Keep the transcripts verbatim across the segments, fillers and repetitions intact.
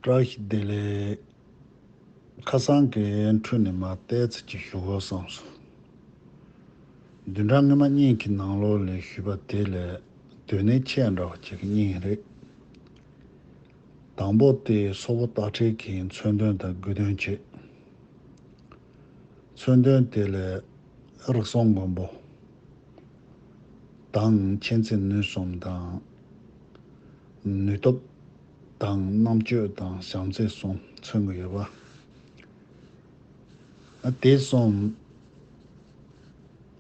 བཀྲ་ཤིས་བདེ་ལེགས། ཁ་སང་གི་འཕྲོས་ནས་མར་ཏོག་ཙམ་ཅིག་ཞུ་དགོས་བསམ་སོང་། བདུན་ཕྲག་སྔོན་མ་གཉིས་ཀྱི་ནང་ལོགས་ལ་ཞུས་པ་དེ་ལས་དོན་ནི་ཆེ་འདྲ་བ་ཅིག་གཉིས་རེད། དང་པོ་དེ་སོག་པོ་སྟག་ཁྲིད་ཀྱི་མཚོན་དོན་དང་དགོས་དོན་བྱས། མཚོན་དོན་དེ་ལས་རིགས་གསུམ་མགོན་པོ་དང་མཁྱེན་བརྩེ་ནུས་གསུམ་དང་། ནུས་སྟོབས་དང་རྣམ་དཔྱོད་དང་བྱམས་བརྩེ་གསུམ་མཚོན་གྱི་ཡོད་པ། ཨ་དེ་གསུམ་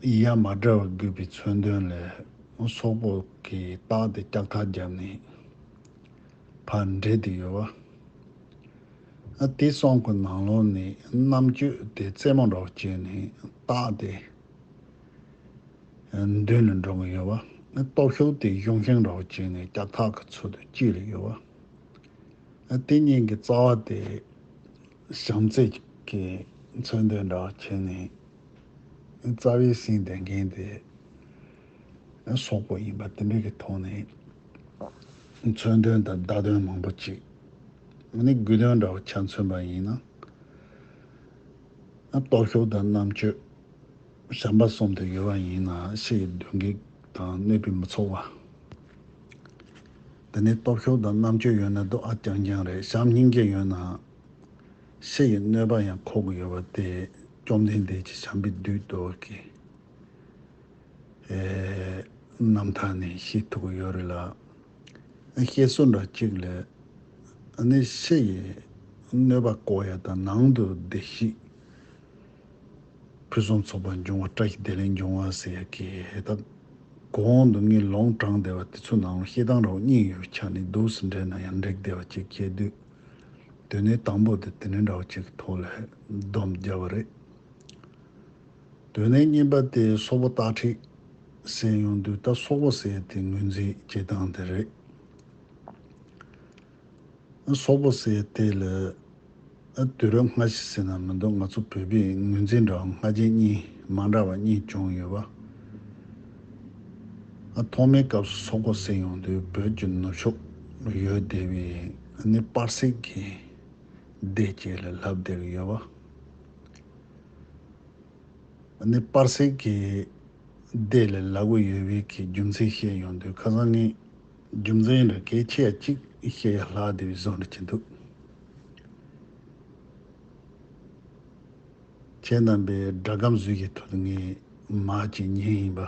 ཡ་མ་བྲལ་བར་དགོས་པའི་མཚོན་དོན་ལས་སོག་པོ་གི་སྟག་དེ་ལྕགས་ཐག་བརྒྱབ་ནས་ཕར་འདྲེད་དེ་ཡོད་པ། ཨ་དེ་གསུམ་གྱི་ནང་ལོགས་ནས་རྣམ་དཔྱོད་དེ་རྩེད་མོ་འདྲ་བོ་བྱས་ནས་སྟག་དེ་མདུན་ལ་འགྲོ་གི་ཡོད་པ། སྟོབས་ཤུགས་དེ་གཞུང་ཤིང་འདྲ་བོ་བྱས་ནས་ལྕགས་ཐག་གི་ཚུལ་དུ་དཀྱིལ་ལ་ཡོད་པ། དེ་གཉིས་ཀྱི་རྩ་བ་དེ་བྱམས་བརྩེ་གི་མཚོན་དོན་འདྲ་བོ་བྱས་ནས་རྩ་བའི་སེམས་ལྡན་མཁན་དེ་སོག་པོ་ཡིན་པ་དེ་འདྲ་གི་ཐོག་ནས་མཚོན་དོན་དང་བརྡ་དོན་མང་པོ་ཅིག་ཨ་ནི་དགོས་དོན་འདྲ་བོ་ཆ་མཚོན་པ་ཡིན་ན། ཨ་སྟོབས་ཤུགས་དང་རྣམ་དཔྱོད་བྱམས་པ་གསུམ་དུ་ཡོད་པ་ཡིན་ན་ཕྱི་ཡི་གདོན་བགེགས་དང་གནོད་པས་མི་ཚུགས་པ། དེ་ནས་སྟོབས་ཤུགས་དང་རྣམ་དཔྱོད་ཡོད་ན་སྡུག་ཨ་རྐྱང་རྐྱང་རེད། བྱམས་སྙིང་རྗེ་ཡོད་ན་ཕྱི་ཡི་གནོད་པ་ཡང་འཁོར་གྱི་ཡོད་པ་དེ་བཅོམ་ལྡན་འདས་ཀྱི་བྱམས་པའི་བདུད་འདུལ་བ་གི་ཨེ་རྣམ་ཐར་ནས་ཤེས་ཐུབ་ཀྱི་ཡོད་རེད་ལ། བཤད་སྲོལ་འདྲ་གཅིག་ལ་ཨ་ནི་ཕྱི་ཡི་གནོད་པ་བཀོག་ཡ་དང་ནང་དུ་བདེ་སྐྱིད་ཕུན་སུམ་ཚོགས་པ་འབྱུང་བ། བཀྲ་ཤིས་བདེ་ལེགས་འབྱུང་བ་ཟེར་ཡ་གི་ད་གོང་དུ་ངས་ལུང་དྲངས་བསྡད་པ་དེ་ཚོ་ནང་ལ་བཤད་སྟངས་འདྲ་བོ་གཉིས་ཡོད་ཆ་ནས་འདུག་སེ་འགྲེལ་ན་ཡང་འགྲིག་བསྡད་པ་ཅིག་བྱས་དུས། དོན་ནི་དང་པོ་དེ་དེ་འདྲ་འདྲ་བོ་ཅིག་གི་ཐོག་ལ་སྡོམ་བརྒྱབ་པ་རེད། དོན་ནི་གཉིས་པ་དེ་སོག་པོ་སྟག་ཁྲིད་ཟེར་ཡོང་དུས་ད་སོག་པོ་ཟེར་དེ་ངོས་འཛིན་བྱེད་སྟངས་དེ་རེད། སོག་པོ་ཟེར་དེ་ལ་ཨ་དུས་རབས་སྔ་ཕྱི་ཟེར་ན་མི་འདུག་ང་ཚོ་བོད་པའི་ངོས་འཛིན་འདྲ་བ་སྔ་རྗེས་གཉིས་མ་འདྲ་བ་གཉིས་བྱུང་ཡོད་པ། ཨ་ཐོག་མའི་སྐབས་སུ་སོག་པོ་ཟེར་ཡོང་དུས་བོད་ཀྱི་ནུབ་ཕྱོགས་ཡོད་བསྡད་པའི་ཨ་ནི་པར་སིག་གི་སྡེ་བཅས་ལ་ལབ་བསྡད་ཀྱི་ཡོད་པ། ཨ་ནི་པར་སིག་གི་སྡེ་ལ་ལབ་ཀྱི་ཡོད་པའི་གི་རྒྱུ་མཚན་བཤད་ཡོང་དུས་ཁ་སང་ངས་རྒྱུ་མཚན་རེ་གལ་ཆེ་ཡ་གཅིག་བཤད་ཡ་ལྷག་བསྡད་པའི་བཟོ་འདྲ་ཅིག་འདུག་ཁྱེད་རྣམ་པའི་སྒྲ་སྒམ་བཟོས་ཀྱི་ཐོག་ཏུ་ངས་མར་ཅིག་ཉན་ཡིན་པ།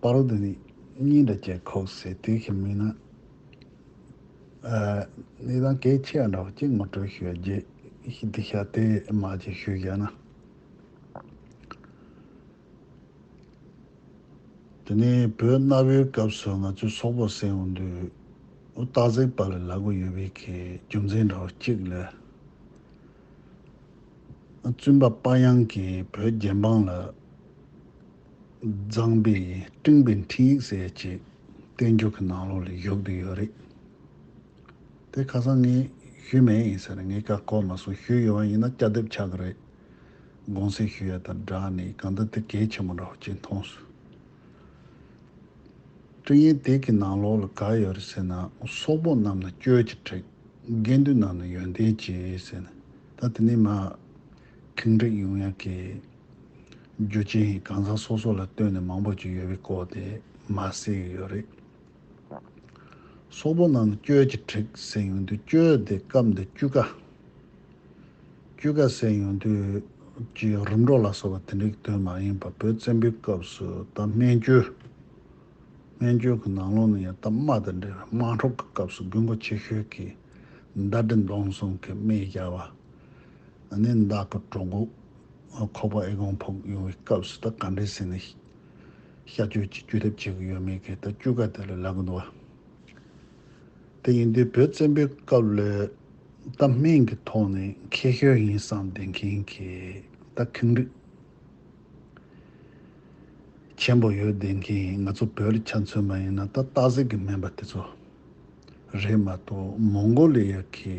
པར་འདི་ནི་གཉིས་འདྲ་ཅིག་ཁུག་ཟེར་དུས་ཤིག་མིན་ན། ཨ་གནས་སྟངས་གལ་ཆེ་བ་འདྲ་བ་ཅིག་ངོ་སྤྲོད་ཞུ་ཡ་རྗེས་འདི་ཤ་དེ་མར་ཅིག་ཞུ་བཞག་ན། དེ་ནས་བོད་གནའ་བོའི་སྐབས་སུ་ང་ཚོས་སོག་པོ་ཟེར་ཡོང་དུས་སྟག་གཟིག་པ་ལ་ལབ་ཀྱི་ཡོད་པའི་གི་རྒྱུ་མཚན་འདྲ་བ་གཅིག་ལ། བཙུན་པ་དཔལ་དབྱངས་ཀྱིས་བོད་རྒྱལ་འབངས་ལ་བརྫངས་པའི་སྤྲིངས་པའི་འཕྲིན་ཡིག་ཟེར་ཡ་ཅིག་བསྟན་འགྱུར་གྱི་ནང་ལོགས་ལ་བཞུགས་བསྡད་ཡོད་རེད། དེ་ཁ་སང་ངས་ཞུས་མེད་ཡིན་ཟེར་ནས་ངས་བཀའ་བཀོད་མ་སོང་། ཞུས་ཡོད་པ་ཡིན་ན་སྐྱར་ལྡབ་ཆགས་ཀྱི་རེད། དགོངས་སེལ་ཞུ་ཡ་དང་སྦྲགས་ནས་གང་ལྟར་དེ་གལ་ཆེན་པོ་འདྲ་བོ་ཅིག་མཐོང་སོང་། སྤྲིངས་ཡིག་དེ་གི་ནང་ལོགས་ལ་ག་ཡོད་རེད་ཟེར་ན། སོག་པོ་རྣམས་ནི་གཅོད་ཀྱི་དྲེགས། དགེ་འདུན་རྣམས་ནི་ཡོན་ཏན་གྱི་ཟེར་ནས། ད་དེ་ནས་མར་ཁེངས་དྲེགས་ཡོང་ཡ་གི་རྒྱུ་རྐྱེན་གང་ཟག་སོ་སོ་ལ་ལྟོས་ནས་མང་པོ་ཅིག་ཡོད་པའི་སྐོར་དེ་མར་གསལ་གྱི་ཡོད་རེད། སོག་པོ་རྣམས་ནི་གཅོད་ཀྱི་དྲེགས་ཟེར་ཡོང་དུས་གཅོད་དེ་སྐབས་འདི་བཅུ་ཀ། བཅུ་ཀ་ཟེར་ཡོང་དུས་ཀྱི་རིམ་གྲོ་ལ་སོགས་པ་དེ་འདྲའི་དོན་མ་ཡིན་པ། བོད་བཙན་པོའི་སྐབས་སུ་ད་སྨན་བཅོས། སྨན་བཅོས་ཀྱི་ནང་ལོགས་ནས་ཡང་ད་རྨ་དང་འབྲེལ་བའི་དམག་འཁྲུག་གི་སྐབས་སུ་དགོས་མཁོ་ཆེ་ཤོས་ཀྱི་མདའ་གྲི་མདུང་གསུམ་གྱི་སྨན་བཞག་པ། ཨ་ནི་མདའ་གི་གྲོགས་པོ་ཁོག་པ་ཨེ་དགོང་ཕོག་ཡོང་བའི་སྐབས་སུ་ད་ག་འདྲས་ཟེར་ནས་གཤག་བཅོས་ཀྱི་བཅོས་ཐབས་བྱེད་ཀྱི་ཡོད་མེད་ཀྱི་ད་བཅུ་ཀ་དེ་ལ་ལབ་གི་འདུག་བ། དེ་ཡིན་དུས་བོད་བཙན་པོའི་སྐབས་ལ་ད་སྨན་གྱི་ཐོག་ནས་མཁས་ཤོས་ཡིན་བསམ་བསྡད་མཁན་གྱི་ད་ཁེངས་དྲེགས་ཆེན་པོ་ཡོད་བསྡད་མཁན་ང་ཚོ་བོད་ལ་ཆ་མཚོན་པ་ཡིན་ན་ད་སྟག་གཟིག་གི་སྨན་པ་དེ་ཚོ་རེད་མ་གཏོགས། མོང་གོ་ལི་ཡ་གི་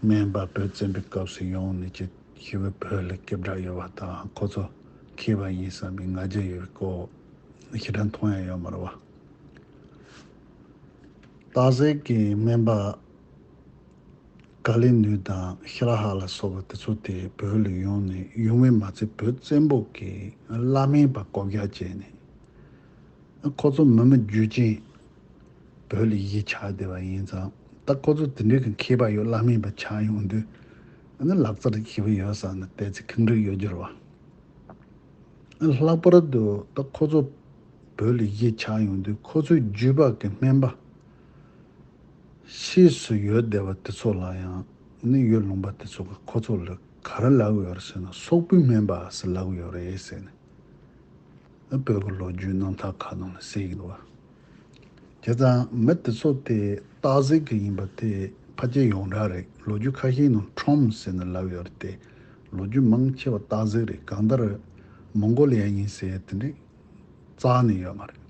སྨན་པ་བོད་བཙན་པོའི་སྐབས་སུ་ཡོང་ནས་ཅིག་ཞི་བའི་བོད་ལ་སྐད་གྲགས་ཡོད་པ་དང་། ཁོ་ཚོ་མཁས་པ་ཡིན་བསམ་པའི་ང་རྒྱལ་ཡོད་པའི་སྐོར་ཞེ་དྲག་མཐོང་ཡ་ཡོད་མ་རེད་བ། སྟག་གཟིག་གི་སྨན་པ་ ཀ་ལི་ནུ་དང་ཤི་ལ་ཧ་ལ་སོགས་པ་དེ་ཚོ་དེ་བོད་ལ་ཡོང་ནས་ཡོང་བས་མ་ཚད་བོད་བཙན་པོ་གིས་བླ་སྨན་པ་བསྐོ་རྒྱག་བྱས་ནས། ཁོ་ཚོ་མི་མི་རྒྱུ་ཅན་བོད་ལ་གཞིས་ཆགས་བསྡད་པ་ཡིན་ཙང་། ད་ཁོ་ཚོ་དེ་འདྲའི་གི་མཁས་པ་ཡོད། བླ་སྨན་པ་ཆགས་ཡོང་དུས་ཨ་ནི་ལག་རྩལ་ཞེ་པོ་ཡོད་ས་ནི་ཏོག་ཙམ་ཁེངས་དྲེགས་ཡོད་རྒྱུ་རེད་བ། ལྷག་པར་དུ་ད་ཁོ་ཚོ་བོད་ལ་གཞིས་ཆགས་ཡོང་དུས་ཁོ་ཚོའི་རྒྱུད་པ་གི་སྨན་པ་ཕྱིས་སུ་ཡོད་བསྡད་པ་དེ་ཚོ་ལ་ཡང་ནི་ཡུལ་ལུང་པ་དེ་ཚོ་གི་ཁོ་ཚོ་ལ་ག་རེ་ལབ་ཀྱི་ཡོད་རེད་ཟེར་ན། སོག་པོའི་སྨན་པ་ཟེར་ལབ་ཀྱི་ཡོད་རེད་ཟེར་ནས། བོད་ཀྱི་ལོ་རྒྱུས་རྣམ་ཐར་ཁག་ནང་ལ་གསལ་གྱི་འདུག་བ། བྱས་ཙང་མི་དེ་ཚོ་དེ་སྟག་གཟིག་གི་ཡིན་པ་དེ་ཕལ་ཆེར་ཡོངས་གྲགས་རེད། ལོ་རྒྱུས་ཁ་ཤས་ནང་ཁྲོམ་ཟེར་ནས་ལབ་ཡོད་རེད་དེ། ལོ་རྒྱུས་མང་ཆེ་བ་སྟག་གཟིག་རེད། གང་ལྟར་མོང་གོ་ལི་ཡ་ཡིན་ཟེར་དེ་འདྲའི་རྩ་ནས་ཡོད་མ་རེད།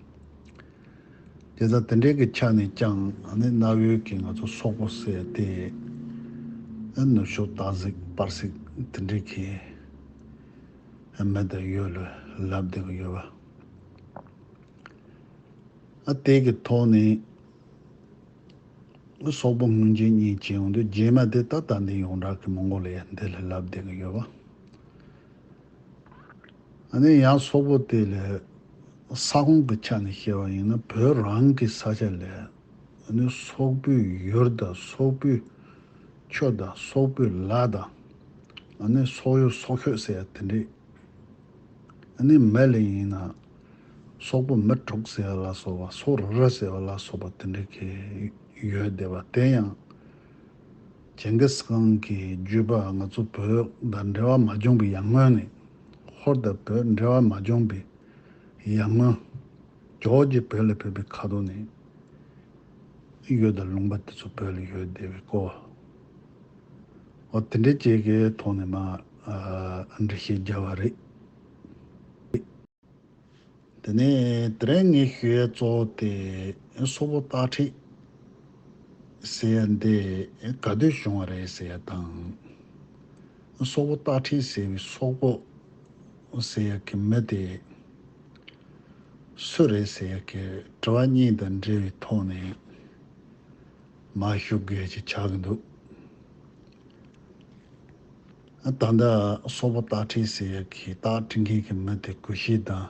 བྱས་ཙང་དེ་འདྲའི་གི་ཆ་ནས་ཀྱང་ཨ་ནི་གནའ་བོའི་གི་ང་ཚོ་སོག་པོ་ཟེར་དེ་ཨ་ནུབ་ཕྱོགས་སྟག་གཟིག་པར་སིག་དེ་འདྲའི་གི་མི་དང་ཡུལ་ལ་ལབ་བསྡད་ཀྱི་ཡོད་པ། ཨ་དེ་གི་ཐོག་ནས་སོག་པོ་སྔོན་བྱོན་གཉིས་བྱས་ཡོང་དུས་རྗེས་མ་དེ་ད་ད་འདི་ཡོངས་གྲགས་ཀྱི་མོང་གོ་ལི་ཡ་འདི་ལ་ལབ་བསྡད་ཀྱི་ཡོད་པ། ཨ་ནི་ཡང་སོག་པོ་དེ་ལ་ས་ཁོངས་ཀྱི་ཆ་ནས་བཤད་པ་ཡིན་ན་བོད་རང་གི་ས་ཆ་ལ་ཨ་ནི་སོག་པོའི་ཡུལ་དང་སོག་པོའི་ཆོས་དང་སོག་པོའི་ལྭ་དང་ཨ་ནི་སོག་ཡུལ་སོག་ཤོད་ཟེར་ཡ་དེ་འདྲས། ཨ་ནི་མི་ལ་ཡིན་ན་སོག་པོ་མི་དྲུག་ཟེར་ཡ་ལ་སོགས་པ། སོག་རི་རི་ཟེར་བ་ལ་སོགས་པ་དེ་འདྲ་གི་ཡོད་བསྡད་པ། དེ་ཡང་ཇིང་གིས་ཁཱན་གྱི་རྒྱུད་པ་ང་ཚོ་བོད་དང་འབྲེལ་བ་མ་བྱུང་བའི་ཡར་སྔོན་ནས། ཧོར་དང་བོད་འབྲེལ་བ་མ་བྱུང་བའི་ཡར་སྔོན། ཇོ་བོ་རྗེ་བོད་ལ་ཕེབས་པའི་ཁ་ཐོག་ནས་ཡུལ་དང་ལུང་པ་དེ་ཚོ་བོད་ལ་ཡོད་བསྡད་པའི་སྐོར། འོ་དེ་འདྲ་བཅས་ཀྱི་ཐོག་ནས་མར་ཨ་འགྲེལ་བཤད་བརྒྱབ་པ་རེད། དེ་ནས་དེ་རིང་ངས་ཞུ་ཡས་གཙོ་བོ་དེ་སོག་པོ་སྟག་ཁྲིད་ཟེར་ཡ་འདི་ག་དུས་བྱུང་བ་རེད་ཟེར་ཡ་དང་། སོག་པོ་སྟག་ཁྲིད་ཟེར་བའི་སོག་པོ་ཟེར་ཡ་གི་མི་དེ་སུ་རེད་ཟེར་ཡ་གི་དྲི་བ་གཉིས་དང་འབྲེལ་བའི་ཐོག་ནས་མར་ཞུ་དགོས་ཅིག་ཆགས་ཀྱི་འདུག། ད་ལྟ་སོག་པོ་སྟག་ཁྲིད་ཟེར་ཡ་གི་སྟག་ཁྲིད་མཁན་གྱི་མི་དེ་གུ་ཤྲི་དང་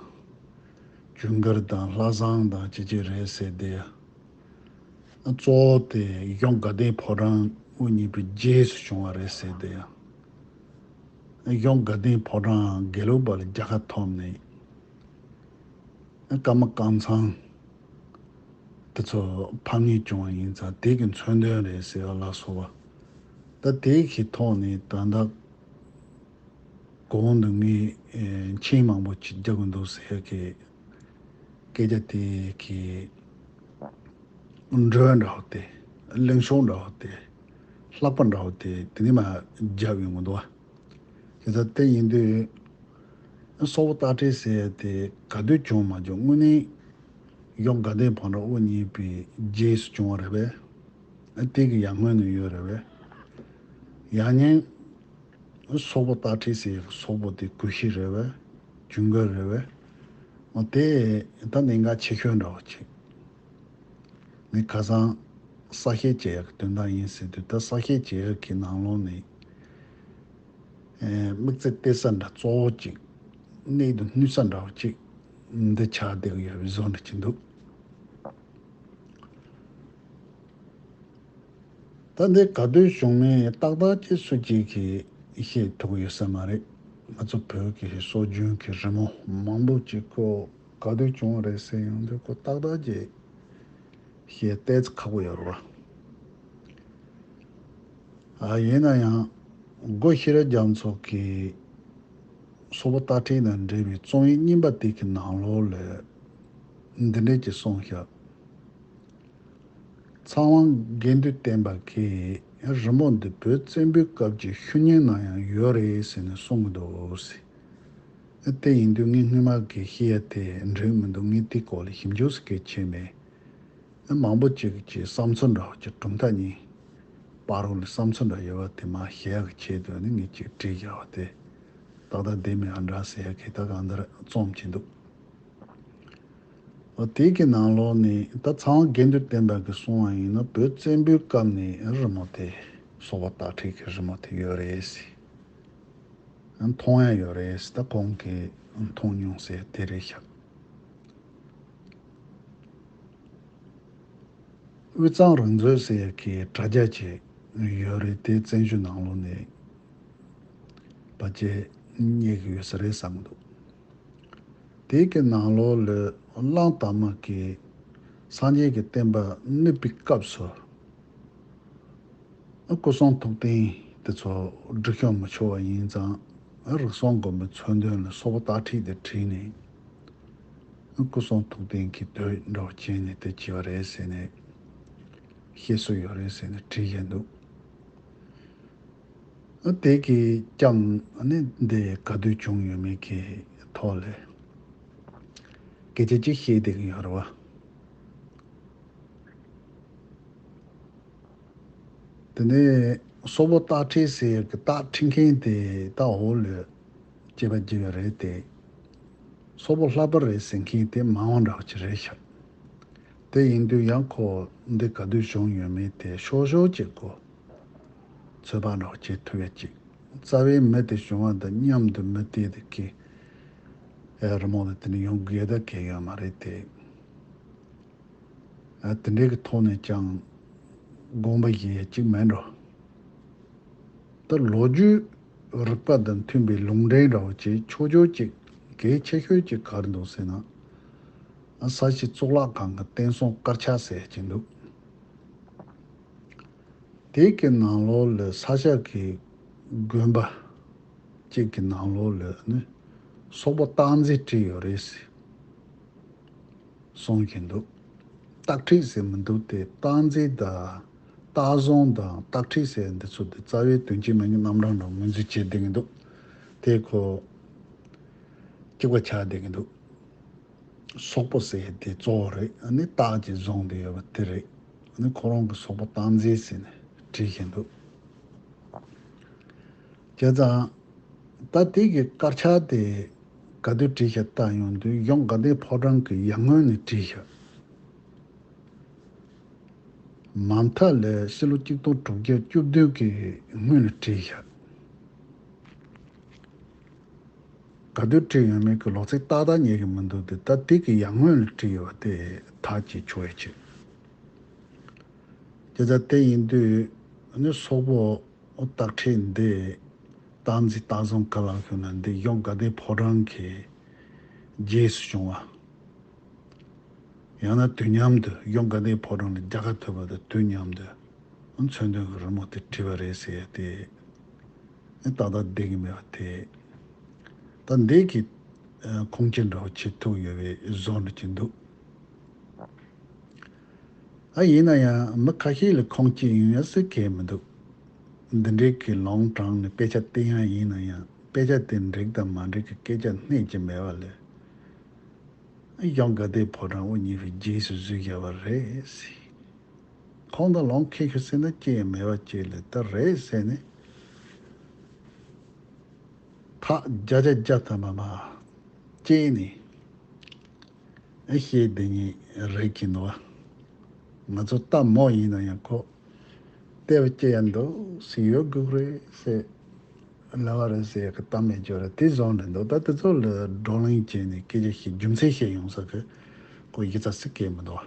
ཇུན་གར་དང་ལྷ་བཟང་དང་ཅི་ཅི་རེད་ཟེར་དེ། གཙོ་བོ་དེ་གཞུང་དགའ་ལྡན་ཕོ་བྲང་དབུ་བརྙེས་པའི་རྗེས་སུ་བྱུང་བ་རེད་ཟེར་དེ། གཞུང་དགའ་ལྡན་ཕོ་བྲང་དགེ་ལུགས་པ་ལ་རྒྱལ་ཁ་ཐོབ་ནས། ཀརྨ་ཀམ་ཚང་དེ་ཚོ་ཕམ་ཉེས་བྱུང་བ་ཡིན་ཙང་དེ་གི་མཚོན་དོན་རེད་ཟེར་བ་ལ་སོགས་པ། ད་དེ་གི་ཐོག་ནས་ད་ལྟ་གོང་དུ་ངས་མཆན་མང་པོ་ཅིག་རྒྱག་གི་འདུག་ཟེར་གི་སྐད་ཆ་དེ་གི་འགྲོས་འདྲ་བོ་དེ། གླེང་ཕྱོགས་འདྲ་བོ་དེ། ལྷག་པ་འདྲ་བོ་དེ་དེ་ནས་མར་རྒྱབ་ཡོང་གི་འདུག་བ། དེ་ལྟར་དེ་ཡིན་དུས། སོག་པོ་སྟག་ཁྲིད་ཟེར་ཡ་དེ་ག་དུས་བྱུང་མ་བྱུང་། དངོས་གནས་གཞུང་དགའ་ལྡན་ཕོ་བྲང་དབུ་བརྙེས་པའི་རྗེས་སུ་བྱུང་བ་རེད་པས། དེ་གི་ཡར་སྔོན་ནས་ཡོད་རེད་པས། ཡང་སྙིང་སོག་པོ་སྟག་ཁྲིད་ཟེར་ཡ་གི་སོག་པོ་དེ་གུ་ཤྲི་རེད་པས། ཇུན་གར་རེད་པས། འོ་དེ་ད་གནད་འགག་ཆེ་ཤོས་འདྲ་བོ་ཅིག། ངས་ཁ་སང་གསལ་བཤད་བྱེད་ཡག་གི་དོན་དག་ཡིན་ཟེར་དུས། ད་གསལ་བཤད་བྱེད་ཡག་གི་ནང་ལོགས་ནས་ཨེ་དམིགས་བརྩེ་སྟེར་ས་འདྲ་གཙོ་བོ་ཅིག། གནད་དུ་སྣུན་ས་འདྲ་བོ་ཅིག་འདི་ཆགས་བསྡད་ཀྱི་ཡོད་པའི་བཟོ་འདྲ་ཅིག་འདུག། ད་འདི་ག་དུས་བྱུང་མིན་ཏག་ཏག་ཅིག་སུ་གཅིག་གིས་བཤད་ཐུབ་ཀྱི་ཡོད་ས་མ་རེད། ང་ཚོ་བོད་ཀྱི་སྲོལ་རྒྱུན་གྱི་རི་མོ་མང་པོ་ཅིག་ཁོ་ག་དུས་བྱུང་བ་རེད་ཟེར་ཡོང་དུས་ཁོ་ཏག་ཏག་ཅིག་བཤད་ཏོག་ཙམ་ཁག་པོ་ཡོད་རེད་བ། ཨ་ཡིན་ན་ཡང་སྒོ་ཤེས་རབ་རྒྱ་མཚོ་གིས་སོག་པོ་སྟག་ཁྲིད་དང་འབྲེལ་བའི་རྩོམ་ཡིག་རྙིང་པ་དེ་གི་ནང་ལོགས་ལ་འདི་འདྲས་ཅིག་གསུངས་བཞག། ཚངས་དབང་དགེ་འདུན་བསྟན་པ་གིས་རི་མོ་འདི་བོད་བཙན་པོའི་སྐབས་ཀྱི་ཤུལ་རྙིང་ནང་ཡང་ཡོད་རེད་ཟེར་ནས་གསུང་གི་འདུག་ཟེར། དེ་ཡིན་དུས་ངས་སྔོན་མ་གི་བཤད་ཡ་དེ་འགྲིག་མི་འདུག། ངས་དེའི་སྐོར་ལ་ཞིབ་འཇུག་ཟེར་མཁན་བྱས་མེད། མང་པོ་ཅིག་གིས་བསམ་ཚུལ་འདྲ་བོ་ཅིག་གྲུབ་མཐའ་གཉིས་བར་རོ་ལ་བསམ་ཚུལ་འདྲ་ཡོད་པ་དེ་མར་བཤད་ཡག་གི་ཆེད་དུ་ནི་ངས་ཅིག་བྲིས་བཞག་པ་དེ་ཏག་ཏག་བདེན་མིན་ཨ་འདྲ་ཟེར་ཡག་གི་ད་གང་ལྟར་རྩོམ་གྱི་འདུག། འོ་དེ་གི་ནང་ལོགས་ནས་ད་ཚངས་དགེ་འདུན་བསྟན་པ་གིས་གསུངས་པ་ཡིན་ན་བོད་བཙན་པོའི་སྐབས་ནས་རི་མོ་དེ་ སོག་པོ་སྟག་ཁྲིད་ཀྱི་རི་མོ་དེ་ཡོད་རེད་ཟེར། མཐོང་ཡ་ཡོད་རེད་ཟེར། ད་གོང་གི་མཐོང་མྱོང་ཟེར་དེ་རེད་ཤག་དབུས་གཙང་རང་མཛོད་ཟེར་ཡ་གི་དྲ་རྒྱ་ཅིག་ཡོད་རེད། དེ་བཙན་བྱོལ་ནང་ལོགས་ནས་ཕལ་ཆེར་རྙེད་ཀྱི་ཡོད་ས་རེད་བསམ་གྱི་འདུག་དེ་གི་ནང་ལོགས་ལ་གླང་དར་མ་གིས་སངས་རྒྱས་ཀྱི་བསྟན་པ་བསྣུབས་པའི་སྐབས་སུ། སྐུ་གསུང་ཐུགས་རྟེན་དེ་ཚོ་སྒྲིག་སྐྱོང་མི་ཆོག་པ་ཡིན་ཙང་། རིགས་གསུམ་མགོན་པོའི་མཚོན་དོན་ལ་སོག་པོ་སྟག་ཁྲིད་དེ་བྲིས་ནས། སྐུ་གསུང་ཐུགས་རྟེན་གྱི་དོད་འདྲ་བོ་བྱས་ནས་དེ་བྱས་པ་རེད་ཟེར་ནས། བཤད་སྲོལ་ཡོད་རེད་ཟེར་ནས་བྲིས་བཞག་འདུག་དེ་གིས་ཀྱང་ནི་འདི་ག་དུས་བྱུང་ཡོད་མེད་ཀྱི་ཐོག་ལ་སྐད་ཆ་གཅིག་བཤད་བསྡད་ཀྱི་ཡོད་རེད་བ། དེ་ནས་སོག་པོ་སྟག་ཁྲིད་ཟེར་གྱི་སྟག་ཁྲིད་མཁན་དེ་ད་འོག་ལ་སྐྱེས་པ་བརྒྱབ་ཡོད་རེད་དེ། སོག་པོ་ལྷ་པ་རེད་ཟེར་མཁན་དེ་མ་འོངས་འདྲ་བོ་ཅིག་རེད་ཤག་དེ་ཡིན་དུས་ཡང་ཁོ་འདི་ག་དུས་བྱུང་ཡོད་མེད་དེ་ཤོག་ཤོག་ཅིག་གོ། ཚོད་དཔག་འདྲ་བོ་བྱེད་ཐུབ་ཡ་ཅིག་རྩ་བའི་མི་དེ་བྱུང་བ་དང་མཉམ་དུ་མི་དེ་དེ་གི་རི་མོ་ལ་དེ་ནི་ཡོང་དགོས་ད་གལ་ཡོད་མ་རེད་དེ། ཨ། དེ་འདྲའི་གི་ཐོག་ནས་ཀྱང་དགོངས་པ་བཞེས་ཡ་གཅིག་མེད་འགྲོ། ད་ལོ་རྒྱུས་རིག་པ་དང་མཐུན་པའི་ལུང་འདྲེན་འདྲ་བོ་ཅིག་ཆོས་ཕྱོགས་ཅིག་གལ་ཆེ་ཤོས་ཅིག་ག་རེ་འདུག་ཟེར་ན། ཨ། ས་གཞི་གཙུག་ལག་ཁང་གི་བསྟན་སྲུང་དཀར་ཆག་ཟེར་ཡ་ཅིག་འདུག་དེ་གི་ནང་ལོགས་ལ་ས་སྐྱ་གི་དགོན་པ་གཅིག་གི་ནང་ལོགས་ལ་ནི་སོག་པོ་སྟག་མཛེས་བྲིས་ཡོད་རེད་ཟེར་གསུང་གིན་འདུག་སྟག་ཁྲིད་ཟེར་མི་འདུག་དེ་སྟག་མཛེས་དང་སྟག་བཟང་དང་སྟག་ཁྲིད་ཟེར་འདི་ཚོ་དེ་རྩ་བའི་དོན་གཅིག་མིང་གི་རྣམ་གྲངས་འདྲ་ངོས་འཛིན་བྱེད་བསྡད་ཀྱིན་འདུག་དེ་ཁོ་གཅིག་པ་ཆགས་བསྡད་ཀྱིན་འདུག་སོག་པོ་ཟེར་དེ་གཙོ་བོ་རེད། ཨ་ནི་སྟག་ཅིག་བཟུང་བསྡད་ཡོད་པ་དེ་རེད། ཨ་ནི་ཁོ་རང་གི་སོག་པོ་སྟག་མཛེས་ཟེར་ནས་བྲིས་བཞིན་འདུག་བྱས་ཙང་ད་དེ་གི་དཀར་ཆག་དེ་ག་དུས་བྲིས་ཤག་ལྟ་ཡོང་དུས་གཞུང་དགའ་ལྡན་ཕོ་བྲང་གི་ཡར་སྔོན་ནས་བྲིས་ཤག་མ་མཐའ་ལ་ཕྱི་ལོ་གཅིག་སྟོང་དྲུག་བརྒྱ་བཅུ་བདུན་གྱི་སྔོན་ནས་བྲིས་ཤག་ག་དུས་བྲིས་ཡོད་མེད་ཀྱི་ལོ་ཚིགས་ཏག་ཏག་རྙེད་ཀྱི་མི་འདུག་དེ་ད་དེ་གི་ཡར་སྔོན་ལ་བྲིས་ཡོད་པ་དེ་ཐག་བཅད་ཆོག་ཡ་ཆེ། དེ་ལྟར་དེ་ཡིན་དུས་ནི་སོག་པོ་སྟག་ཁྲིད་འདི་སྟག་མཛེས་སྟག་བཟང་ག་ལ་ཤོད་ན་འདི་གཞུང་དགའ་ལྡན་ཕོ་བྲང་གི་རྗེས་སུ་བྱུང་བ། ཡང་ན་དུས་མཉམ་དུ་གཞུང་དགའ་ལྡན་ཕོ་བྲང་ལ་རྒྱལ་ཁ་ཐོབ་པ་དང་དུས་མཉམ་དུ་མཚོན་དོན་གྱི་རི་མོ་དེ་བྲིས་པ་རེད་ཟེར་ཏེ། ཏག་ཏག་བསྡད་ཀྱི་མེད་པ་དེ། ད་འདི་གི་ཁུངས་སྐྱེལ་འདྲ་བོ་བྱེད་ཐུབ་ཡོད་པའི་བཟོ་འདྲ་ཅིག་འདུག་ཨ། ཡིན་ན་ཡང་མི་ཁ་ཤས་ལ་ཁུངས་སྐྱེལ་ཡོང་ཡ་སྲིད་གལ་མི་འདུག་འདི་འདྲའི་གི་ལུང་དྲངས་ནས་དཔེ་ཆ་བསྟན་ཡ་ཡིན་ན་ཡང་དཔེ་ཆ་དེ་འགྲིག་དང་མ་འགྲིག་གི་སྐད་ཆ་སྣེ་གཅིག་མེད་པ་ལས། གཞུང་དགའ་ལྡན་ཕོ་བྲང་དབུ་བརྙེས་པའི་རྗེས་སུ་བཟོས་བཞག་པ་རེད་ཟེར། ཁོང་དང་ལུང་ཁྱད་ཁྱོད་ཟེར་ན་ཅི་ཡང་མེད་པ་ཅིག་ལ་ད་རེད་ཟེར་ནས། ཐག་བརྒྱ་ཆ་བརྒྱ་ཐམ་པ་མ་བཅད་ནས་ཨེ་བཤད་བསྡད་མཁན་རེད་ཀྱི་འདུག་ང་ཚོ་ལྟད་མོ་ཡིན་ན་ཡང་ཁོ་བལྟས་པ་སྐྱེ་ཡ་འདུག་ཟེར་ཡོད་དགོས་རེད་ཟེར། ལབ་པ་རེད་ཟེར་གི་གཏམ་མེད་ཅོ་རེད། དེ་བཟོ་འདྲ་འདུག་ད་དེ་ཚོ་ལ་བགྲོ་གླེང་བྱས་ནས་སྐད་ཆ་བཤད་རྒྱུ་མཚན་བཤད་ཡོང་ས་གི་ཁོ་ཡིག་ཚགས་སུ་སྐད་མི་འདུག་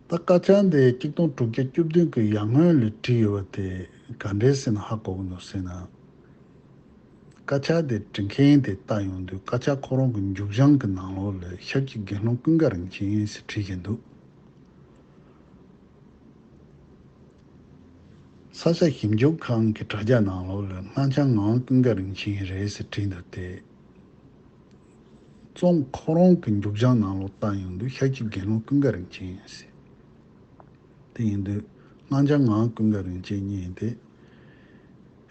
ད་དཀར་ཆག་འདི་གཅིག་སྟོང་དྲུག་བརྒྱ་བཅུ་བདུན་གྱི་ཡར་སྔོན་ལ་བྲིས་ཡོད་པ་དེ་ག་འདྲས་ཟེར་ན་ཧ་གོ་གི་འདུག་ཟེར་ན། དཀར་ཆག་དེ་འབྲི་མཁན་དེ་ལྟ་ཡོང་དུས་དཀར་ཆག་ཁོ་རང་གི་མཇུག་བྱང་གི་ནང་ལོགས་ལ་ཤཱཀྱའི་དགེ་སློང་ཀུན་དགའ་རིན་ཆེན་ཟེར་བྲིས་བཞག་འདུག་ས་སྐྱ་ཞིབ་འཇུག་ཁང་གི་དྲ་རྒྱ་ནང་ལོགས་ལ་སྔགས་འཆང་ངག་དབང་ཀུན་དགའ་རིན་ཆེན་རེད་ཟེར་བྲིས་འདུག་སྟེ། རྩོམ་ཁོ་རང་གི་མཇུག་བྱང་ནང་ལོགས་ལྟ་ཡོང་དུས་ཤཱཀྱའི་དགེ་སློང་ཀུན་དགའ་རིན་ཆེན་ཟེར། དེ་ཡིན་དུས་སྔགས་འཆང་ངག་དབང་ཀུན་དགའ་རིན་ཆེན་གཉིས་དེ་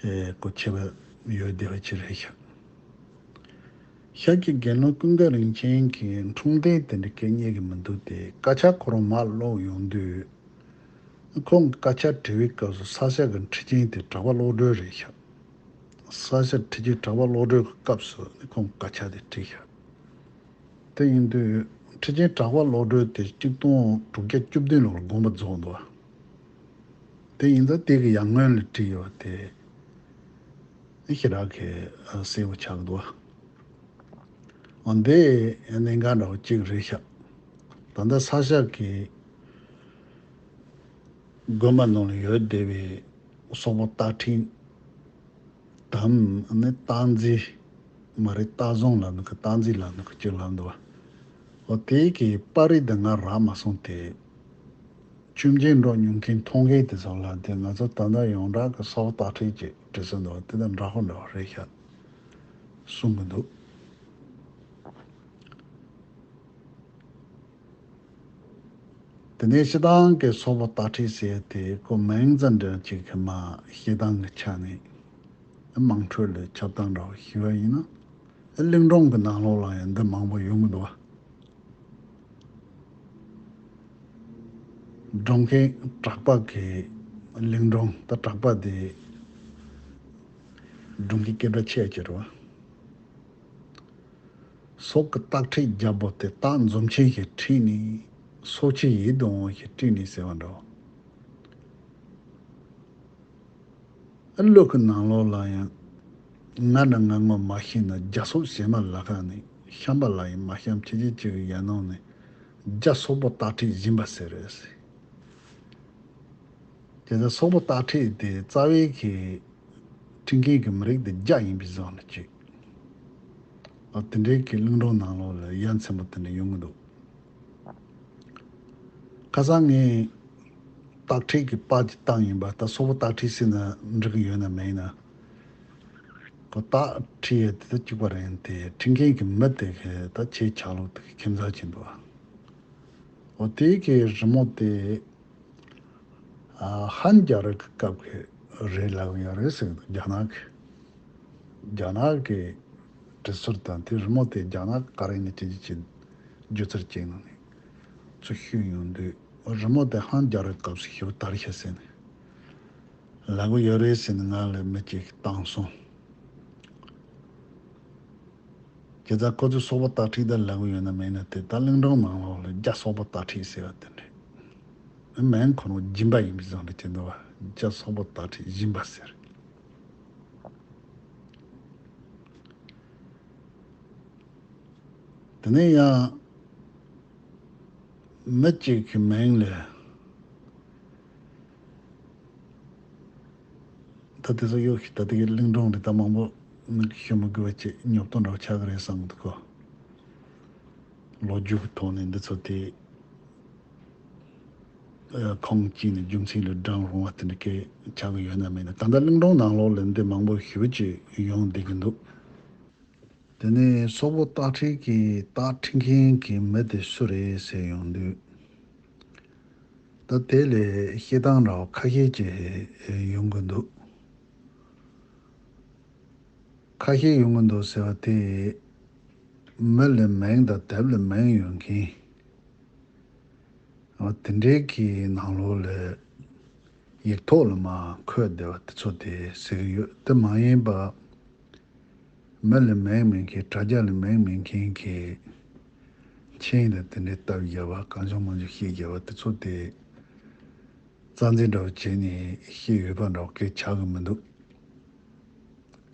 ཨེ་གོ་ཆེ་བ་ཡོད་བདེ་བ་ཆེ་རེད་ཤག་ཤཱཀྱའི་དགེ་སློང་ཀུན་དགའ་རིན་ཆེན་གྱི་འཁྲུངས་རྟེན་དེ་འདྲ་སྐད་རྙེད་ཀྱི་མི་འདུག་སྟེ། དཀར་ཆག་ཁོ་རང་མར་ཀློག་ཡོང་དུས། ཁོང་གིས་དཀར་ཆག་བྲིས་པའི་སྐབས་སུ་ས་སྐྱ་གི་ཁྲི་ཆེན་དེ་གྲགས་པ་བློ་གྲོས་རེད་ཤག་ས་སྐྱ་ཁྲི་ཆེན་གྲགས་པ་བློ་གྲོས་ཀྱི་སྐབས་སུ་ནི་ཁོང་གིས་དཀར་ཆག་དེ་བྲིས་ཤག་དེ་ཡིན་དུས་ ཁྲི་ཆེན་གྲགས་པ་བློ་གྲོས་དེ་གཅིག་སྟོང་དྲུག་བརྒྱ་བཅུ་བདུན་ལོར་དགོངས་པ་རྫོགས་འདུག་བ། དེ་ཡིན་ཙང་དེ་གི་ཡར་སྔོན་ལ་བྲིས་ཡོད་པ་དེ་ནི་ཞེ་དྲག་གི་གསལ་པོ་ཆགས་འདུག་བ། འོ་འདི་གནད་འགག་འདྲ་བོ་གཅིག་རེད་ཤག་ད་ལྟ་ས་སྐྱ་གི་དགོན་པ་ནང་ལ་ཡོད་བསྡད་པའི་སོག་པོ་སྟག་ཕྲེང་དམ་ནི་སྟག་འཛིན་མ་རེད། སྟག་བཟང་ལབ་ནི་གི་སྟག་འཛིན་ལབ་ནི་གི་གཅིག་ལབ་འདུག་བ། འོ་དེ་གི་པར་རིས་དེ་ང་རག་མ་སོང་སྟེ། ཆོས་མཇལ་འགྲོ་མྱོང་མཁན་མཐོང་མཁན་དེ་ཚོ་ལ་དེ་ང་ཚོ་ད་ལྟ་ཡོངས་གྲགས་ཀྱི་སོག་པོ་སྟག་ཕྲེང་ཅིག་བྲིས་ཟིན་འདུག་དེ་དང་འདྲ་པོ་འདྲ་པོ་རེད་ཤག་གསུང་གི་འདུག་དེ་ནས་སྤྱིར་བཏང་གི་སོག་པོ་སྟག་ཕྲེང་ཟེར་དེ་ཁོ་མིང་ཙམ་འདྲ་ཅིག་གི་མ་བཤད་སྟངས་ཀྱི་ཆ་ནས་དམངས་ཁྲོད་ལ་ཁྱབ་སྟངས་འདྲ་པོ་ཞུ་བ་ཡིན་ན། གླིང་སྒྲུང་གི་ནང་ལོགས་ལ་ཡང་འདི་མང་པོ་ཡོང་གི་འདུག་བ། སྒྲུང་མཁན་གྲགས་པ་གི་གླིང་སྒྲུང་། ད་གྲགས་པ་དེ་སྒྲུང་གི་སྐད་གྲགས་ཆེ་ཆེ་རེད་བ། སོག་གི་སྟག་ཁྲིད་རྒྱལ་པོ་དེ་སྟག་འཛུམ་ཆེན་ཞིག་ཁྲིད་ནས་སོག་ཆེན་ཡིད་དུ་འོང་ཞིག་ཁྲིད་ནས་ཟེར་བ་འདྲ་བ། ཨ་ལུག་གི་ནང་ལོགས་ལ་ཡང་ང་འདྲ་ང་ངོ་མ་ཤེས་ན་རྒྱ་སོག་གཞན་མ་ལ་ཁ་ནས་བཤམས་པ་ལ་ཡང་མ་བཤམས། ཁྱེད་ཀྱི་ཅིག་གི་ཡར་ནང་ནས་རྒྱ་སོག་པོ་སྟག་ཁྲིད་སྦྱིན་པ་ཟེར་རེད་ཟེར། དེ་ལྟར་སོག་པོ་སྟག་ཁྲིད་དེ་རྩ་བའི་གི་ཁྲིད་མཁན་གྱི་མི་རིགས་དེ་རྒྱ་ཡིན་པའི་བཟོ་འདྲ་ཅིག་ཨ་དེ་འདྲའི་གི་གླིང་སྒྲུང་ནང་ལོགས་ལ་ཡ་མཚན་པོ་དེ་འདྲ་ཡོང་གི་འདུག་ཁ་སང་ངས་སྟག་ཁྲིད་ཀྱི་པར་ཅིག་བཏང་ཡིན་པ། ད་སོག་པོ་སྟག་ཁྲིད་ཟེར་ན་འགྲིག་གི་ཡོད་ན་མེད་ན། ཁོ་སྟག་ཁྲིད་ཡས་དེ་ད་གཅིག་པ་རེད། དེ་ཁྲིད་མཁན་གྱི་མི་དེ་གི་ད་ཆེས་ཆག་ལོག་དེ་གི་ཁྱིམ་ཚང་ཅིག་འདུག་ཨ། འོ་དེ་གི་རི་མོ་དེ། ཨ། ཧན་རྒྱལ་རབས་ཀྱི་སྐབས་ཀྱི་རེད་ལབ་ཡོད་རེད་ཟེར་གི་འདུག་རྒྱ་ནག་གི། རྒྱ་ནག་གི་བྲིས་ཚུལ་དང་དེ་རི་མོ་དེ་རྒྱ་ནག་ག་རེ་ནས་ཅི་ཅི་ཅི་སྒྱུ་རྩལ་ཅན་ནང་ནས་ཚུར་བཤུས་ཡོང་དུས། རི་མོ་དེ་ཧན་རྒྱལ་རབས་སྐབས་སུ་ཞིབ་དར་ཤ་ཟེར་ནས་ལབ་གི་ཡོད་རེད་ཟེར་ནས་ང་ལ་མི་གཅིག་གིས་བཏང་སོང་། དེ་ལྟར་ཁོ་ཚོས་སོག་པོ་སྟག་ཁྲིད་ད་ལབ་གི་ཡོད་ན་མེད་ན་དེ་ད་གླིང་སྒྲུང་ནང་ལོགས་ལ་རྒྱ་སོག་པོ་སྟག་ཁྲིད་ཟེར་བ་དེ་འདྲ། མིང་ཁོ་རང་སྦྱིན་པ་ཡིན་པའི་བཟོ་འདྲ་ཅིག་འདུག་བ། རྒྱ་སོག་པོ་སྟག་ཁྲིད་སྦྱིན་པ་ཟེར། དེ་ནས་ཡང་མི་གཅིག་གི་མིང་ལ། ད་དེ་ཚོ་གཡོག་ཤིག་ད་དེ་གའི་གླིང་སྒྲུང་རེད། ད་མང་པོ་ནི་ཞུ་མི་དགོས་པ་ཅིག་ཉོབ་ཏོ་འདྲ་བོ་ཆགས་ཀྱི་རེད་བསམ་གི་འདུག་གོ། ལོ་རྒྱུས་ཀྱི་ཐོག་ནས་འདི་ཚོ་དེ་ཨ་ཁོང་གཅིག་ནས་རྒྱུ་མཚན་ལ་བགྲང་རུང་བ་དེ་འདྲ་སྐད་ཆགས་ཀྱི་ཡོད་ན་མེད་ན། ད་ལྟ་གླིང་སྒྲུང་ནང་ལོགས་ལ་འདི་མང་པོ་ཞེ་པོ་ཅིག་ཡོང་བསྡད་ཀྱི་འདུག་དེ་ནས་སོག་པོ་སྟག་ཁྲིད་ཀྱི་སྟག་ཁྲིད་མཁན་གྱི་མི་དེ་སུ་རེད་ཟེར་ཡོང་དུས། ད་དེ་ལས་བཤད་སྟངས་འདྲ་བོ་ཁ་ཤས་ཅིག་ཡོང་གི་འདུག་ཁ་ཤས་ཡོང་གི་འདུག་ཟེར་བ་དེ། མི་ལ་མིང་དང་དེབ་ལ་མིང་ཡོད་མཁན། འོ་དེ་འདྲའི་གི་ནང་ལོགས་ལ་ཡིག་ཐོག་ལ་མར་འཁོད་བསྡད་པ་དེ་ཚོ་དེ་ཟེར་གི་ཡོད། དེ་མ་ཡིན་པ་མི་ལ་མིང་མེད་མཁན། དྲ་རྒྱ་ལ་མིང་མེད་མཁན་གྱི་མཆན་དང་དེ་འདྲའི་བཏབ་བཞག་པ། གང་བྱུང་མང་བྱུང་བཤད་བཞག་པ་དེ་ཚོ་དེ་རྩ་འཛིན་འདྲ་བོ་བྱས་ནས་བཤད་ཡོད་པ་འདྲ་བོ་སྐད་ཆགས་གི་མི་འདུག་